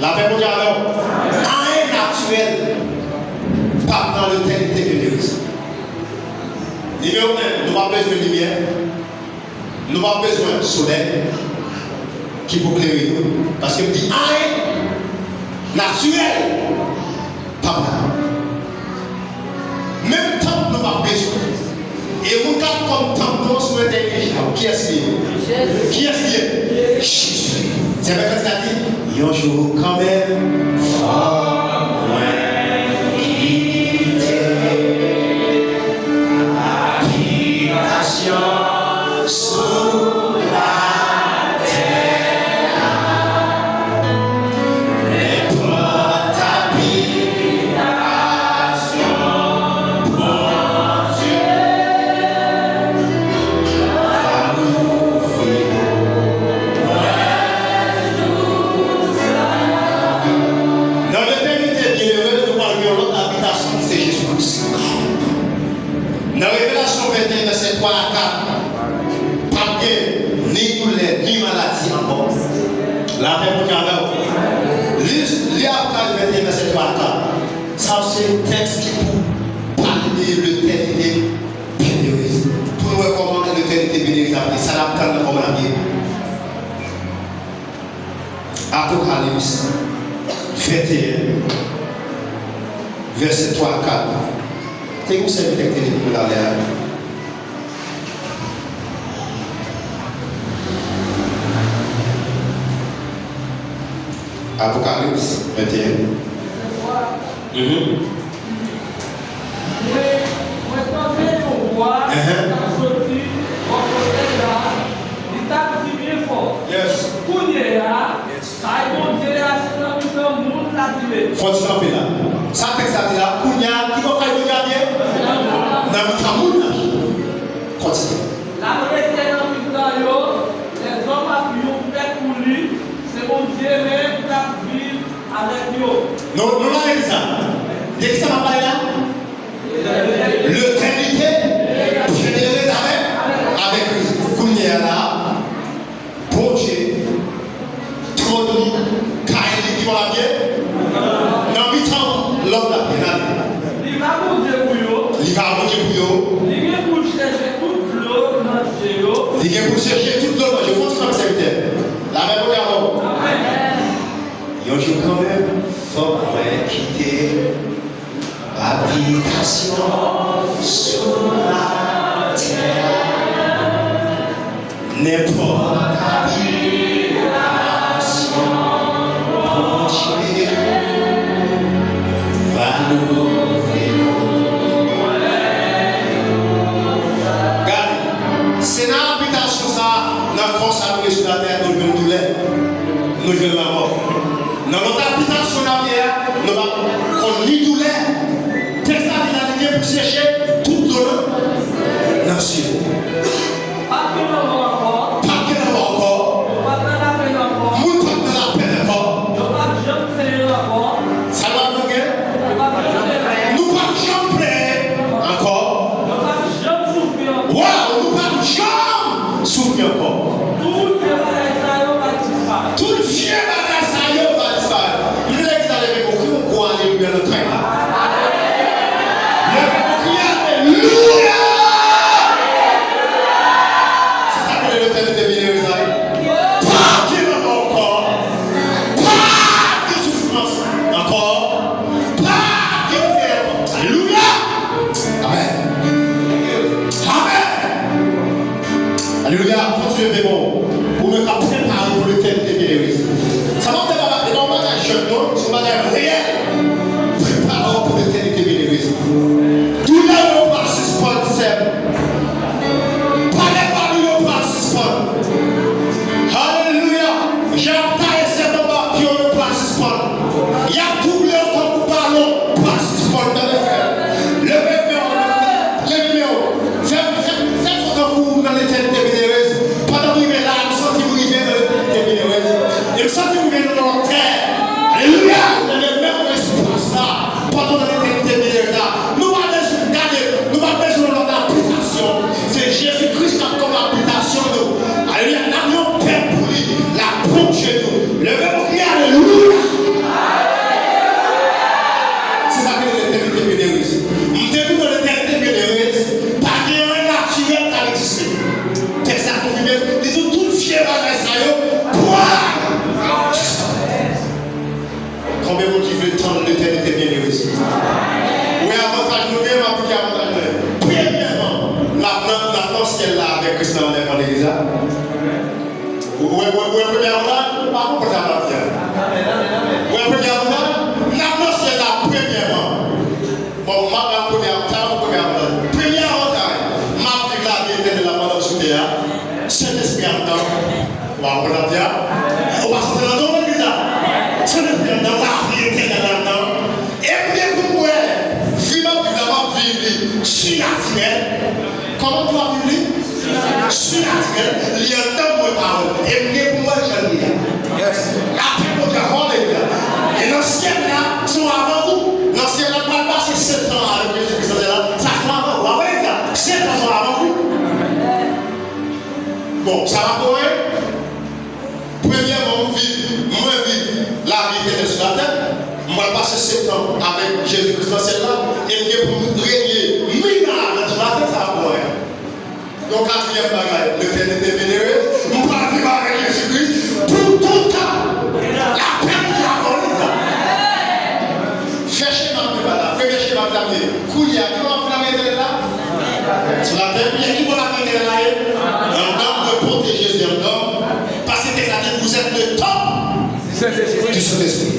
Lapè Bondye avè w. Anyen natirèl p ap nan letènite byenere. Nimewo en, nou p ap bezwen limyè, nou p ap bezwen solèy ki pou klere nou, paske m di anyen natirèl p ap la. Menm tanp nou p ap bezwen. E moun k ap kòm tanp nou an sou entèlijans ou, kiyès li ye? Kiyès li ye? Jezi. Se vre kantè a di, yon jou kanmenm, fò mwen kite abitasyon sou latè la. Nenpòt abitasyon Bondye va louvri pou mwen jou sa. Nan letènite byenere, nou pral gen yon lòt abitasyon ki se Jezi Kris. Nan Revelasyon venteyen, vèsè twa a kat, p ap gen ni doulè, ni maladi ankò. Lapè Bondye avè w. Li, li Apokalip venteyen, vèsè twa a kat. Sa se tèks ki pou pale de letènite byenere. Pou nou wè kòman letènite byenere ap ye, sa n ap tann nan kòman l ap ye. Apokalips venteyen, vèsè twa a kat. Te gen yon sèvitè ki te vin pou talè a. Apokalips venteyen. Mhm. Mwen, mwen tande yon vwa ki t ap soti bò kote m la, li t ap di byen fò, Kounye a, kay Bondye a se nan mitan moun l ap ye. Fò ti kanpe la. Sa tèks la di la, kounye a, ki bò kay Bondye ap ye? Nan mitan moun l ap ye. Kontinye. L ap rete nan mitan yo, lèzòm ap yon pèp pou li, se Bondye menm k ap viv avèk yo. Nou, nou nan legliz la. De kisa m ap pale la? Letènite byenere avèk, avèk Kris. Kounye a la, Bondye, twòn li, kay li, ki bò l ap ye? Nan mitan lòm l ap ye, n ale. Li va Bondye pou yo. Li va Bondye pou yo. Li gen pou l chèche tout dlo nan je yo. Li gen pou l chèche tout dlo nan je yo. Fò ti kanpe, sèvitè. Lapè Bondye avè w. Yon jou kanmenm, fòk mwen kite abitasyon sou latè. Nenpòt abitasyon, Bondye va louvri pou mwen. Gade, se nan abitasyon sa a, nan kò sa a nou ye sou latè a, nou jwenn doulè, nou jwenn lanmò. Nan lòt abitasyon n ap ye a, nou p ap konn ni doulè. Tèks la di la, li gen pou seche tout dlo nan, nan je. Pa gen lanmò ankò. Pa gen lanmò ankò. Yo p ap nan lapenn ankò. Moun p ap nan lapenn ankò. Yo p ap janm plenyen ankò. Sa nou ap gen? Yo p ap janm plenyen. Nou p ap janm plenyen ankò. Yo p ap janm soufri ankò. Waw, nou p ap janm soufri ankò. Tout vye bagay sa yo va disparèt. Tout vye bagay sa yo va disparèt. Mwen vle legliz la leve pou kriye yon gwo alelouya nan kay la. Leve pou kriye alelouya! Se sa k rele letènite byenere sa wi. Pa gen lanmò ankò. Pa gen soufrans ankò. Pa gen doulè ankò. Alelouya! Amèn. Amèn. Alelouya. Kontinye leve men w. Pou nou ka prepare pou letènite byenere. Sa pa t yon bagay, e pa yon bagay jwèt non, se yon bagay reyèl. Prepare w pou letènite byenere. Doulè yo pral sispann, sè m. Pale pa nou yo pral sispann. Alelouya. Jan y ap taye sèt anba pye w yo pral sispann. Y ap touble w tankou balon, pral sispann. Tande frè m. Leve men w, leve men w. Fè, fè, fè fò tankou w nan letènite byenerez. Pandan m rive la, m santi m rive nan letènite byenerez. E m santi m rive nan yon lòt tè. Alelouya! Leve men w nan espas la. Pandan w nan letènite byenerez la. Nou pa bezwen gade, nou pa bezwen yon lòt abitasyon. Se Jezi Kris k ap kòm abitasyon nou. Alelouya! N ap yon pèp pou li. L ap pwonche nou. Leve men w. nan lavi etènèl la nan. E m gen pou m wè, vi m ap viv la, m ap viv li sinatirèl. Kòman pou w ap viv li? Sinatirèl. Li anndan mwen pawòl. E m gen pou m wè l jan l ye a. Lapè Bondye a, alelouya. E nan syèl la, se yon avan gou. Nan syèl la, m pral pase sèt tan avèk Jezi Kris nan syèl la. Sa se yon avan gou. Alelouya. Sèt tan se yon avan gou. Bon, sa va pou anyen? Premyèman, m viv, mwen viv lavi etènèl sou latè. M pral pase sèt tan avèk Jezi Kris nan syèl la, e m gen pou m renye mil an avè l sou latè, sa va pou anyen. Yon katriyèm bagay, letènite benere, m pral viv avèk Jezi Kris pou toutan. Lapè Bondye a ba w li la. Fè chema m te ba la, premye chema m te ap di, kounye a, ki bò m ap fè lavi etènèl la? Sou latè, kounye a, ki bò lavi etènèl la ye? Anndan m, mwen pote Jezi anndan m. Paske tèks la di, vous êtes le temple du Saint-Esprit.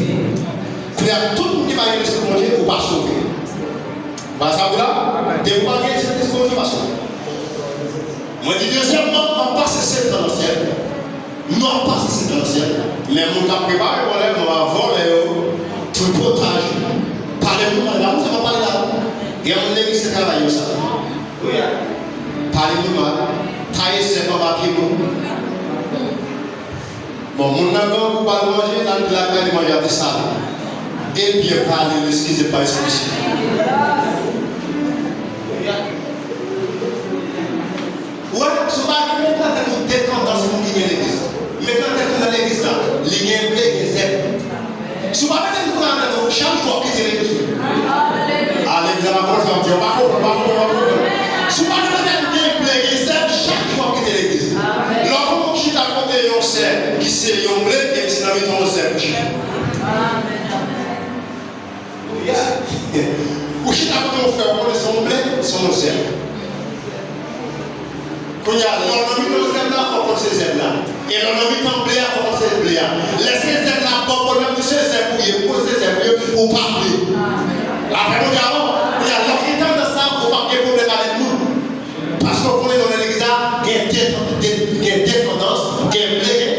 Kounye a, tout moun ki pa gen Lespri Bondye, ou pa sove. Ou pa sa vre la? Depi ou pa gen Lespri Bondye, ou pa sove. Mwen di dezyèmman, m ap pase sèt tan nan syèl. Nou ap pase sèt tan nan syèl. Men moun k ap prepare pou anlèvman yo, vòlè yo, tripotaj yo. Pale moun mal, la moun sa pa pale la. Gen moun legliz se travay yo sa. Pale moun mal, taye zèb anba pye moun. Bon, moun nan grangou, pa l manje, l al lakay li, manje a te sale. E l byen pale, l eskize pa ekspresyon. Ou wè, si w pa gen, met nan tèt ou de tandans moun ki gen legliz. Met nan tèt ou nan legliz la, li gen ble, gen zèb. Si w pa mete tout nan tèt ou, chak jou w ap kite legliz ou. A, legliz la pa konn sa w ap di, w pa konprann, w pa konprann, w pa konprann. Si w pa mete nan tèt ou gen ble, gen zèb, chak jou w ap kite legliz. Lè w konn moun chita kote yon sè ki se yon ble, epi se nan mitan yon zèb ou chita. Ou chita kote yon frè, ou konnen se yon ble, se yon zèb. Kounye a, lè w nan mitan zèb la, fò w konn se zèb la. E lè w nan mitan ble a, fò w konn se ble a. Lè se zèb la ba w pwoblèm, di se zèb ou ye, pou se zèb ou ye, ou pa ble. Lapè Bondye avè w. Kounye a, lè w gen tandans sa, ou p ap gen pwoblèm avèk moun. Paske w konnen lè w nan legliz la, gen de, de, gen de tandans, gen ble, gen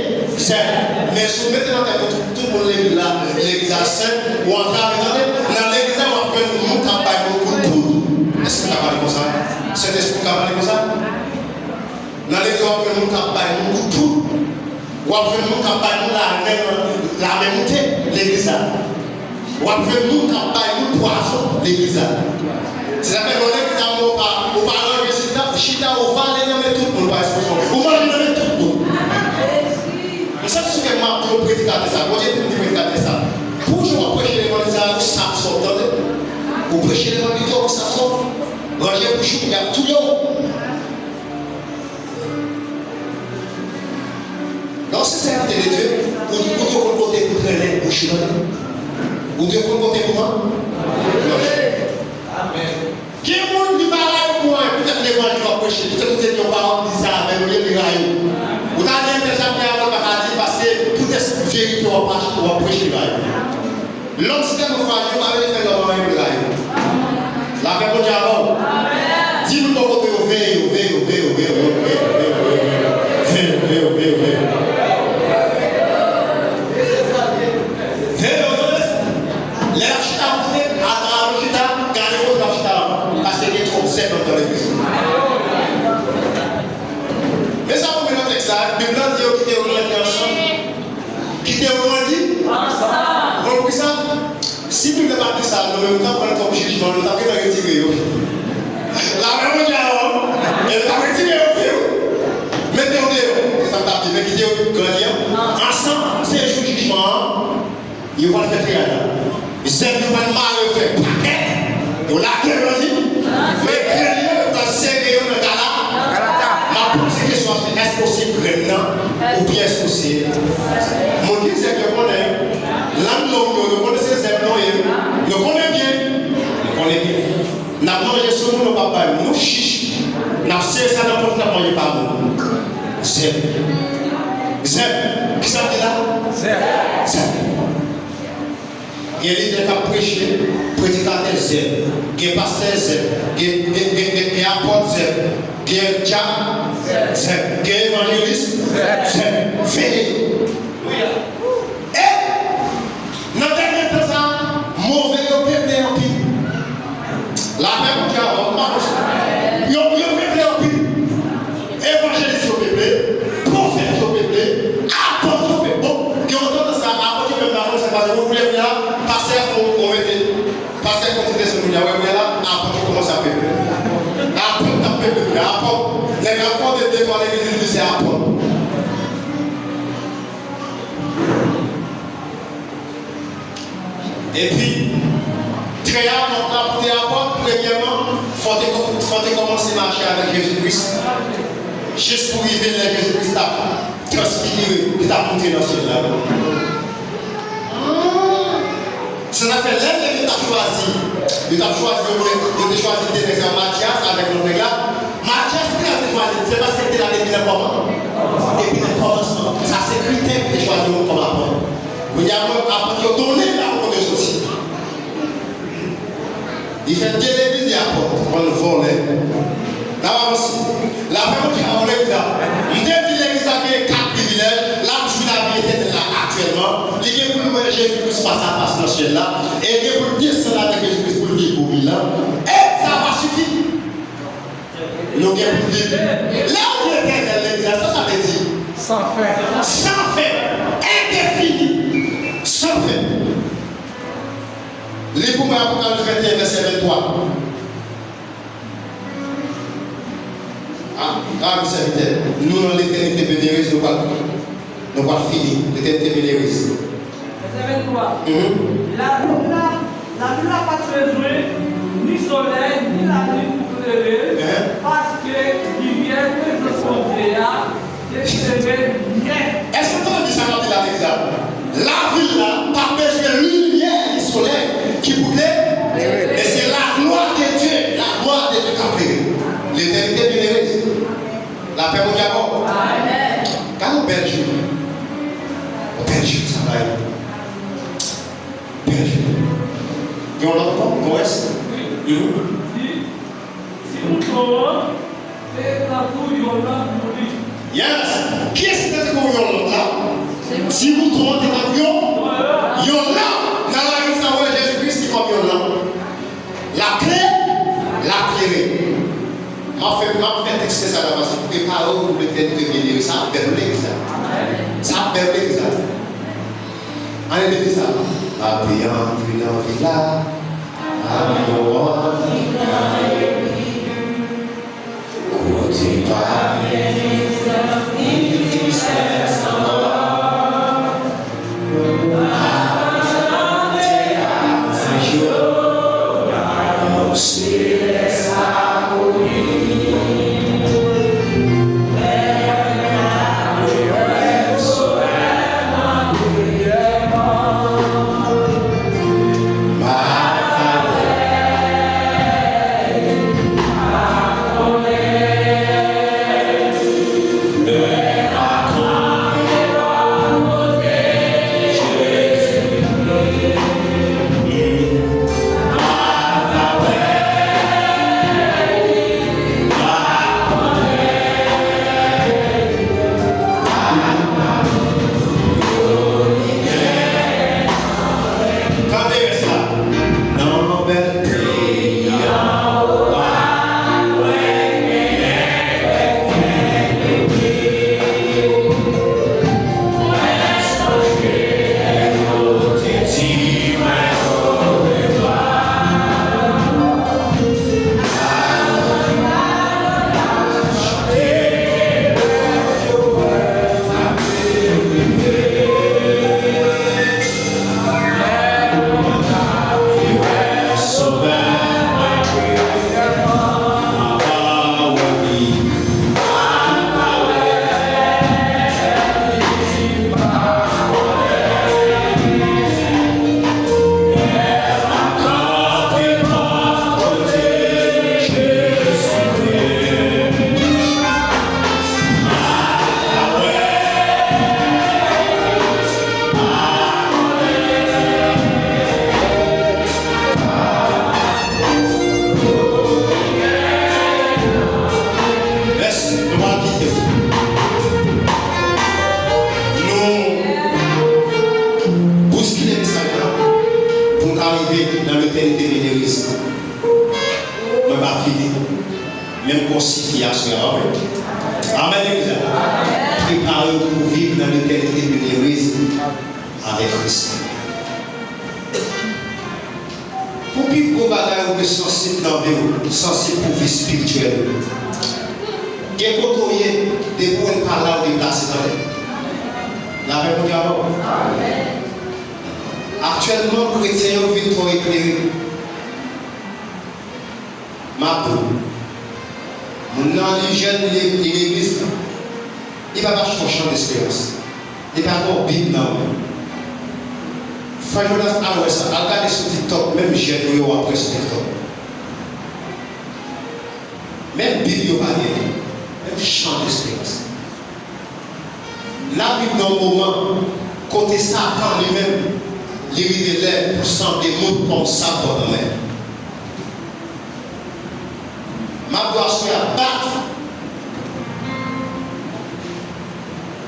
zèb. Men si w mete nan tèt ou, tout moun legliz la, legliz la sen, ou antrave, tande, nan legliz la, w ap jwenn moun k ap bay moun kout poud. Èske m ka pale konsa? Sentespri ka pale konsa? Nan legliz, w ap jwenn moun k ap bay moun kout poud. W ap jwenn moun k ap bay moun lamen, lamen moute legliz la. W ap jwenn moun k ap bay moun pwazon legliz la. Se sa fè lè w legliz la, ou pa, ou pa ranje chita, chita, ou vale nan men tout moun, pa ekspresyon. Ou manje nan men tout moun. M santi sou kè m ap di yon predikatè sa. Bondye di m di predikatè sa. Pou jan w ap preche levanjil sa, ou saf sòf, tande. Ou preche levanjil, ou saf sòf. Ranje bouch ou, y ap touye w. Lè w se sèvitè de Dye, ou, ou dwe konn kote pou trennen bouch ou nan. Ou dwe konn kote pou man-, manje. Amèn. Gen moun ki pa rayi w pou anyen, poutèt levanjil w ap preche, poutèt ou te di yon pawòl, li di sa avè l, olye li rayi w. Ou ta di entèl sa, men avè l pa ka di l, paske poutèt verite w ap, w ap preche li rayi w. Lòm se tèlman frajil, ou pa vle fè lòm anyen pou l rayi w. Lapè Bondye avè w. Di moun bò kote yo, veye yo, veye yo, veye yo, veye yo. Veye yo, veye yo, veye yo, veye yo. Veye yo, tande. Lè l ap chita, koute, atravè chita, gade kote l ap chita anvan. Paske gen twòp zèb anndan legliz. Men sa pou mwen nan tèks la, Bib la di yo kite yo grandi ansanm. Kite yo grandi ansanm. Ou konn poukisa? Si Bib la pa t di sa, nou menm, nou t ap pran l kòm jijman, nou t ap gentan retire yo. Lapè Bondye avè w, e nou t ap retire yo vre wi. Mete yo deyò, se sa m t ap di, men kite yo grandi an-, ansanm, se jou jijman an, yo pral fè triyaj la. Zèb yo pral mare yo fè pakèt, yo lage yo nan zin, men grenn yo, yo pral sere yo nan gala. M ap poze kesyon a, èske w se grenn nan, oubyen èske w se moun ki zèb yo konnen? Landlord yo, yo konnen se zèb nou ye. Yo konnen byen. Yo konnen byen. N ap manje sou moun, nou p ap bay moun. Nou chich. N ap sere sa nan pòch, n ap manje pa moun. Zèb. Zèb. Kisa ki la? Zèb. Zèb. Gen lidè k ap preche, predikatè zèb. Gen pastè zèb. Gen, gen, gen, gen, gen apòt zèb. Gen dyak zèb. Gen evanjelis zèb. Veye. E nan Ou konnen kounye a, pastè fè yon, yon mete, pastè fè yon ti desann kounye a, wè kounye a la, apot yo kòmanse ap pepe. Apot k ap pepe kounye a, apot. Nèg la fè de, de twa legliz, li di se apot. Epi, trè apot la pou te apot, premyèman, fò te, fò te kòmanse mache avèk Jezi Kris. Jis pou rive lè Jezi Kris t ap transfigire, li t ap monte nan syèl la. Se sa k fè lè nèg yo t ap chwazi, yo t ap chwazi, yo te, yo te chwazi de nèg sa yo, Matyas avèk lòt nèg la. Matyas, poukisa yo te chwazi l? Se paske l te la depi nan kòman? Depi nan kòmansman. Sa se kritè ki te chwazi moun kòm apot. Kounye a, mwen, apot yo donnen la pou kote yo soti. Li fè de legliz li apot, bann vòlè. N ap avanse. Lapè Bondye a legliz la. M te di legliz la gen kat privilèj, l ap jwi lavi etènèl la aktyèlman. Li gen pou l wè Jezi Kris fas a fas nan syèl la, e l gen pou l desann avèk Jezi Kris pou l viv pou mil an. E sa pa sifi. Nou gen pou viv. Lè w di etènèl, legliz la, sa sa vle di? San fen. San fen. Endefini. San fen. Li pou mwen Apokalips venteyen, vèsè venntwa. Ah, ah, sèvitè, nou nan letènite venerez, nou pa, nou pa fini. Letènite venerez. Vèsè venntwa. Mhm. Lavil la, lavil la pa t bezwen ni solèy, ni lalin pou klere l, hein? Paske limyè prezans Bondye a te klere nèt. Èske w tande sa m ap di la, legliz la? Lavil la pa bezwen limyè ni solèy ki pou klere. E se la gloire de Dieu, la gloire de Dieu k ap klere. Letènite byenere. Lapè Bondye avè w. Amèn. Gade yon bèl jou. Yon bèl jou sa bay. Bèl jou. Gen yon lòt ankò? Yon rès? Wi. Mhm. Ti, ti mouton an te tankou yon lanm pou li. Yes. Kiyès ki te tankou yon lanm la? Ti mouton an te tankou yon, yon lanm. Nan lavi sa, w wè Jezi Kris li kòm yon lanm. L ap klere, l ap klere. M ap fè, m ap fè tèks sa la paske prepare w pou letènite byenere. Sa ap bèl legliz la. Sa ap bèl legliz la. Ann repete sa. M ape antre nan vil la. M ape antre nan vil la. Kote pa gen ni tristès ankò. M ape chante ak anj yo nan yon selès amoni. Tande rès la. Nan bèl peyi an, w a wè. Mèsi, nou pral kite w. Nou bouskile mesaj la pou n ka rive nan letènite venerez. Mwen pa fini. Men m konsifi aswè a, wi. Amèn, legliz la. Prepare w pou viv nan letènite venerez avèk Kris. Ou dwe sansib nan vi w, sansib pou vi espirityèl ou. Gen kote w ye, depi w wè l pa la, ou deplase, tande. Lapè Bondye avè w. Aktyèlman, kretyen yo vin twò eklere. M ap di w, moun nan li jèn, li, li legliz la. Li pa mache yon chan desperans. Li pa gen yon Bib nan men l. Frè Jonas, al wè sa. Al gade sou TikTok, menm jèn yo w ap wè sou TikTok. Menm Bib yo pa genyen. Menm chan desperans. N ap viv nan yon moman kote Satan li menm, li rive lè pou sanble moun kòm sab bò nan mè. M ap di w aswè a, bat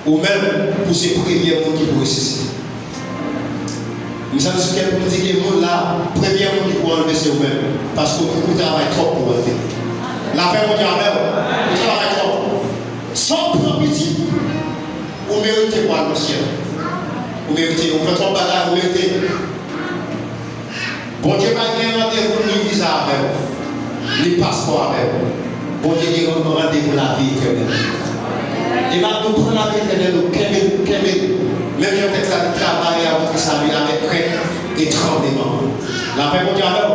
ou menm pou se premye moun ki pou resisite. M santi sou kè pou m di gen moun la, premye moun ki pou anlve se ou menm. Paske ou, ou travay twòp pou anlve. Lapè Bondye avè w. Ou travay twòp. Sa w pran pitit, ou merite pou al nan syèl. Ou merite, ou fè twòp bagay, ou merite. Bondye pa gen randevou ni viza avè w, ni paspò avè w. Bondye gen randevou lavi etènèl. E m ap di w pran lavi etènèl ou, kenbe l, kenbe l. Menm jan tèks la di, travay avèk sali avèk krent e tranbleman. Lapè Bondye avè w.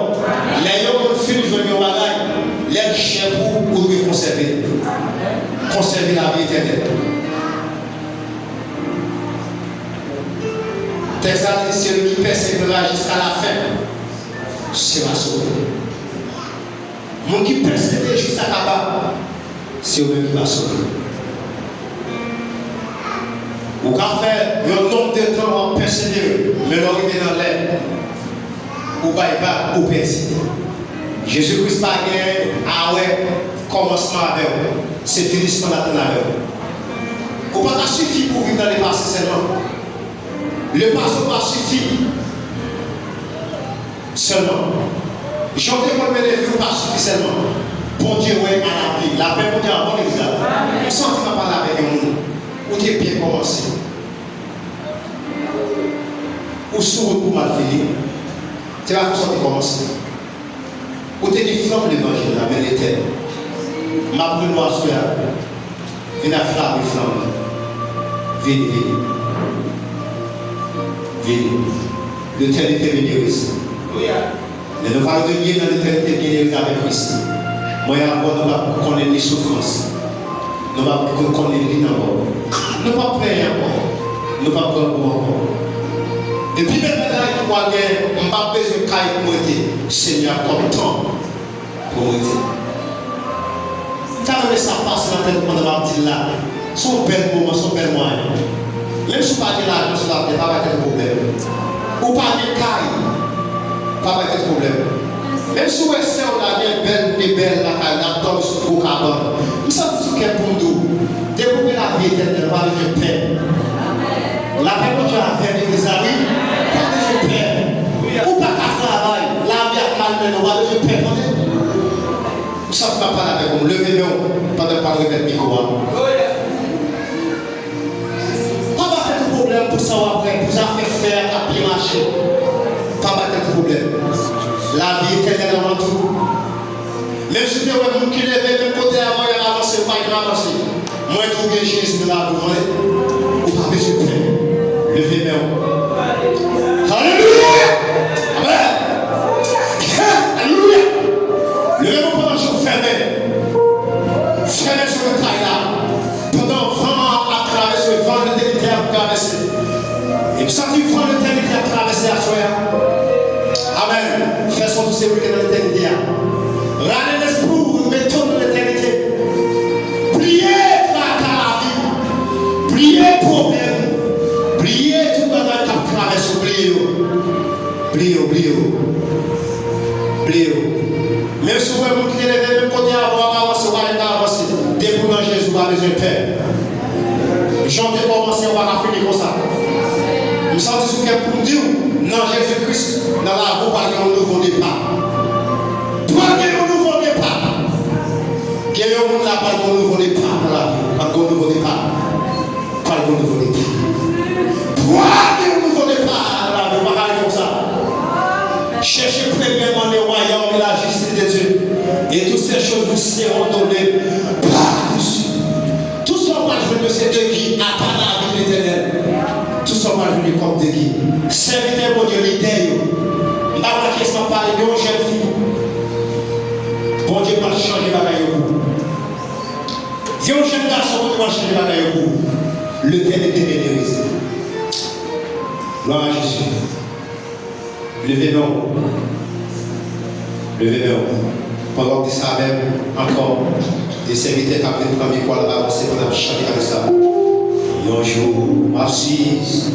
Lè yon moun fin jwenn yon bagay, lè l chè pou ou, ou dwe konsève l. Konsève lavi etènèl. Tèks la di, celui qui persévérera jusqu'à la fin sera sauvé. Moun ki pèsevere jiska kaba, se yo menm ki va sove. Ou ka fè yon nonb de tan w ap pèsevere, men lè w rive nan lè, ou bay vag, ou pèdi. Jezi Kris pa gen a wè kòmansman avè w, se finisman l atann avè w. Ou pa ka sifi pou w viv nan lepase sèlman. Lepase w pa sifi sèlman. Jan w te konn mennen vi w pa sifi sèlman. Bondye wè alavni. Lapè Bondye avè w, legliz la. M santi m ap pale avèk yon moun. Ou te byen kòmanse. Ou sou wout pou mal fini. Se pa konsa w te kòmanse. Ou te gen flanm levanjil la, men l etèn. M ap rele w aswè a. Vin ak flanm, flanm. Vini, vini. Vini. Letènite byenerez. Lè nou va renye nan letènite byenerez avèk Kris, mwen avè w, nou p ap konnen ni soufrans. Nou p ap konnen li nan mò. Nou p ap plenyen ankò. Nou p ap grangou ankò. E pi bèl bagay ki pral gen, m p ap bezwen kay pou m rete. Senyè a kòm tanp pou m rete. M ta renmen sa pase nan tèt ou pandan m ap di l la. Se yon bèl moman, se yon bèl mwayen. Menm si w pa gen lajan sou latè, pa bay tèt ou pwoblèm. Ou pa gen kay, pa bay tèt ou pwoblèm. Menm si w wè sè w la gen bèl, de bèl lakay, l ap dòmi sou gwo kabann. M santi sou kè m pou m di w, depi w gen lavi etènèl, ou pa bezwen pè. Lapè Bondye avè w, legliz la, wi. Ou pa bezwen pè. Ou pa ka travay, lavi ap mal mennen w, ou pa bezwen pè, tande. M santi m ap pale avèk ou, leve men w pandan m pral remèt mikwo a. Pa ba tèt ou pwoblèm pou sa w ap wè, pou zafè fè a k ap byen mache. Pa ba tèt ou pwoblèm. Lavi etènèl anvan tou. Menm si w te wè moun ki leve menm kote avè w, y ap avanse, ou pa janm avanse. Mwen di w gen Jezi nan lavi w, tande. Ou pa bezwen pè. Leve men w. Alelouya! Amèn! Alelouya! Leve men w pandan je w fèmen. Fèmen sou lòt kay la. Pandan van an ap travèse, van letènite ap travèse. E m santi van letènite ap travèse aswè a. Amèn. Fè sòti se ou ki nan letènite a. Rale lespri w, mete w nan letènite. Bliye traka lavi. Bliye pwoblèm. Bliye tout bagay k ap travèse w. Bliye yo. Bliye yo, bliye yo. Bliye yo. Menm si w wè moun ki te leve menm kote avè w ap avanse, ou pa menm ka avanse. Depi w nan Jezi, ou pa bezwen pè. Jan w te kòmanse, ou pa ka fini konsa. M santi sou kè m pou m di w, nan Jezi Kris, nan lavi w pral gen yon nouvo depa. Pral gen yon nouvo depa. Gen yon moun la pral gen yon nouvo depa nan lavi w. Pral gen yon nouvo depa. Pral gen yon nouvo depa. Pral gen yon nouvo depa nan lavi w. Pa ka rete konsa. Chèche premyèman le wayòm e la Bondye lidè yo. M pa wè kiyès m ap pale de yon jèn fi. Bondye pral chanje bagay yo pou ou. De yon jèn gason, Bondye pral chanje bagay yo pou ou. Letènèl te beni resi. Glwa a Jezi. Leve men w. Leve men w. Pandan w di sa avè m ankò, e sèvitè k ap vin pran mikwo a l ap avanse pou n ap chante avè sa. Yon jou m ap siz.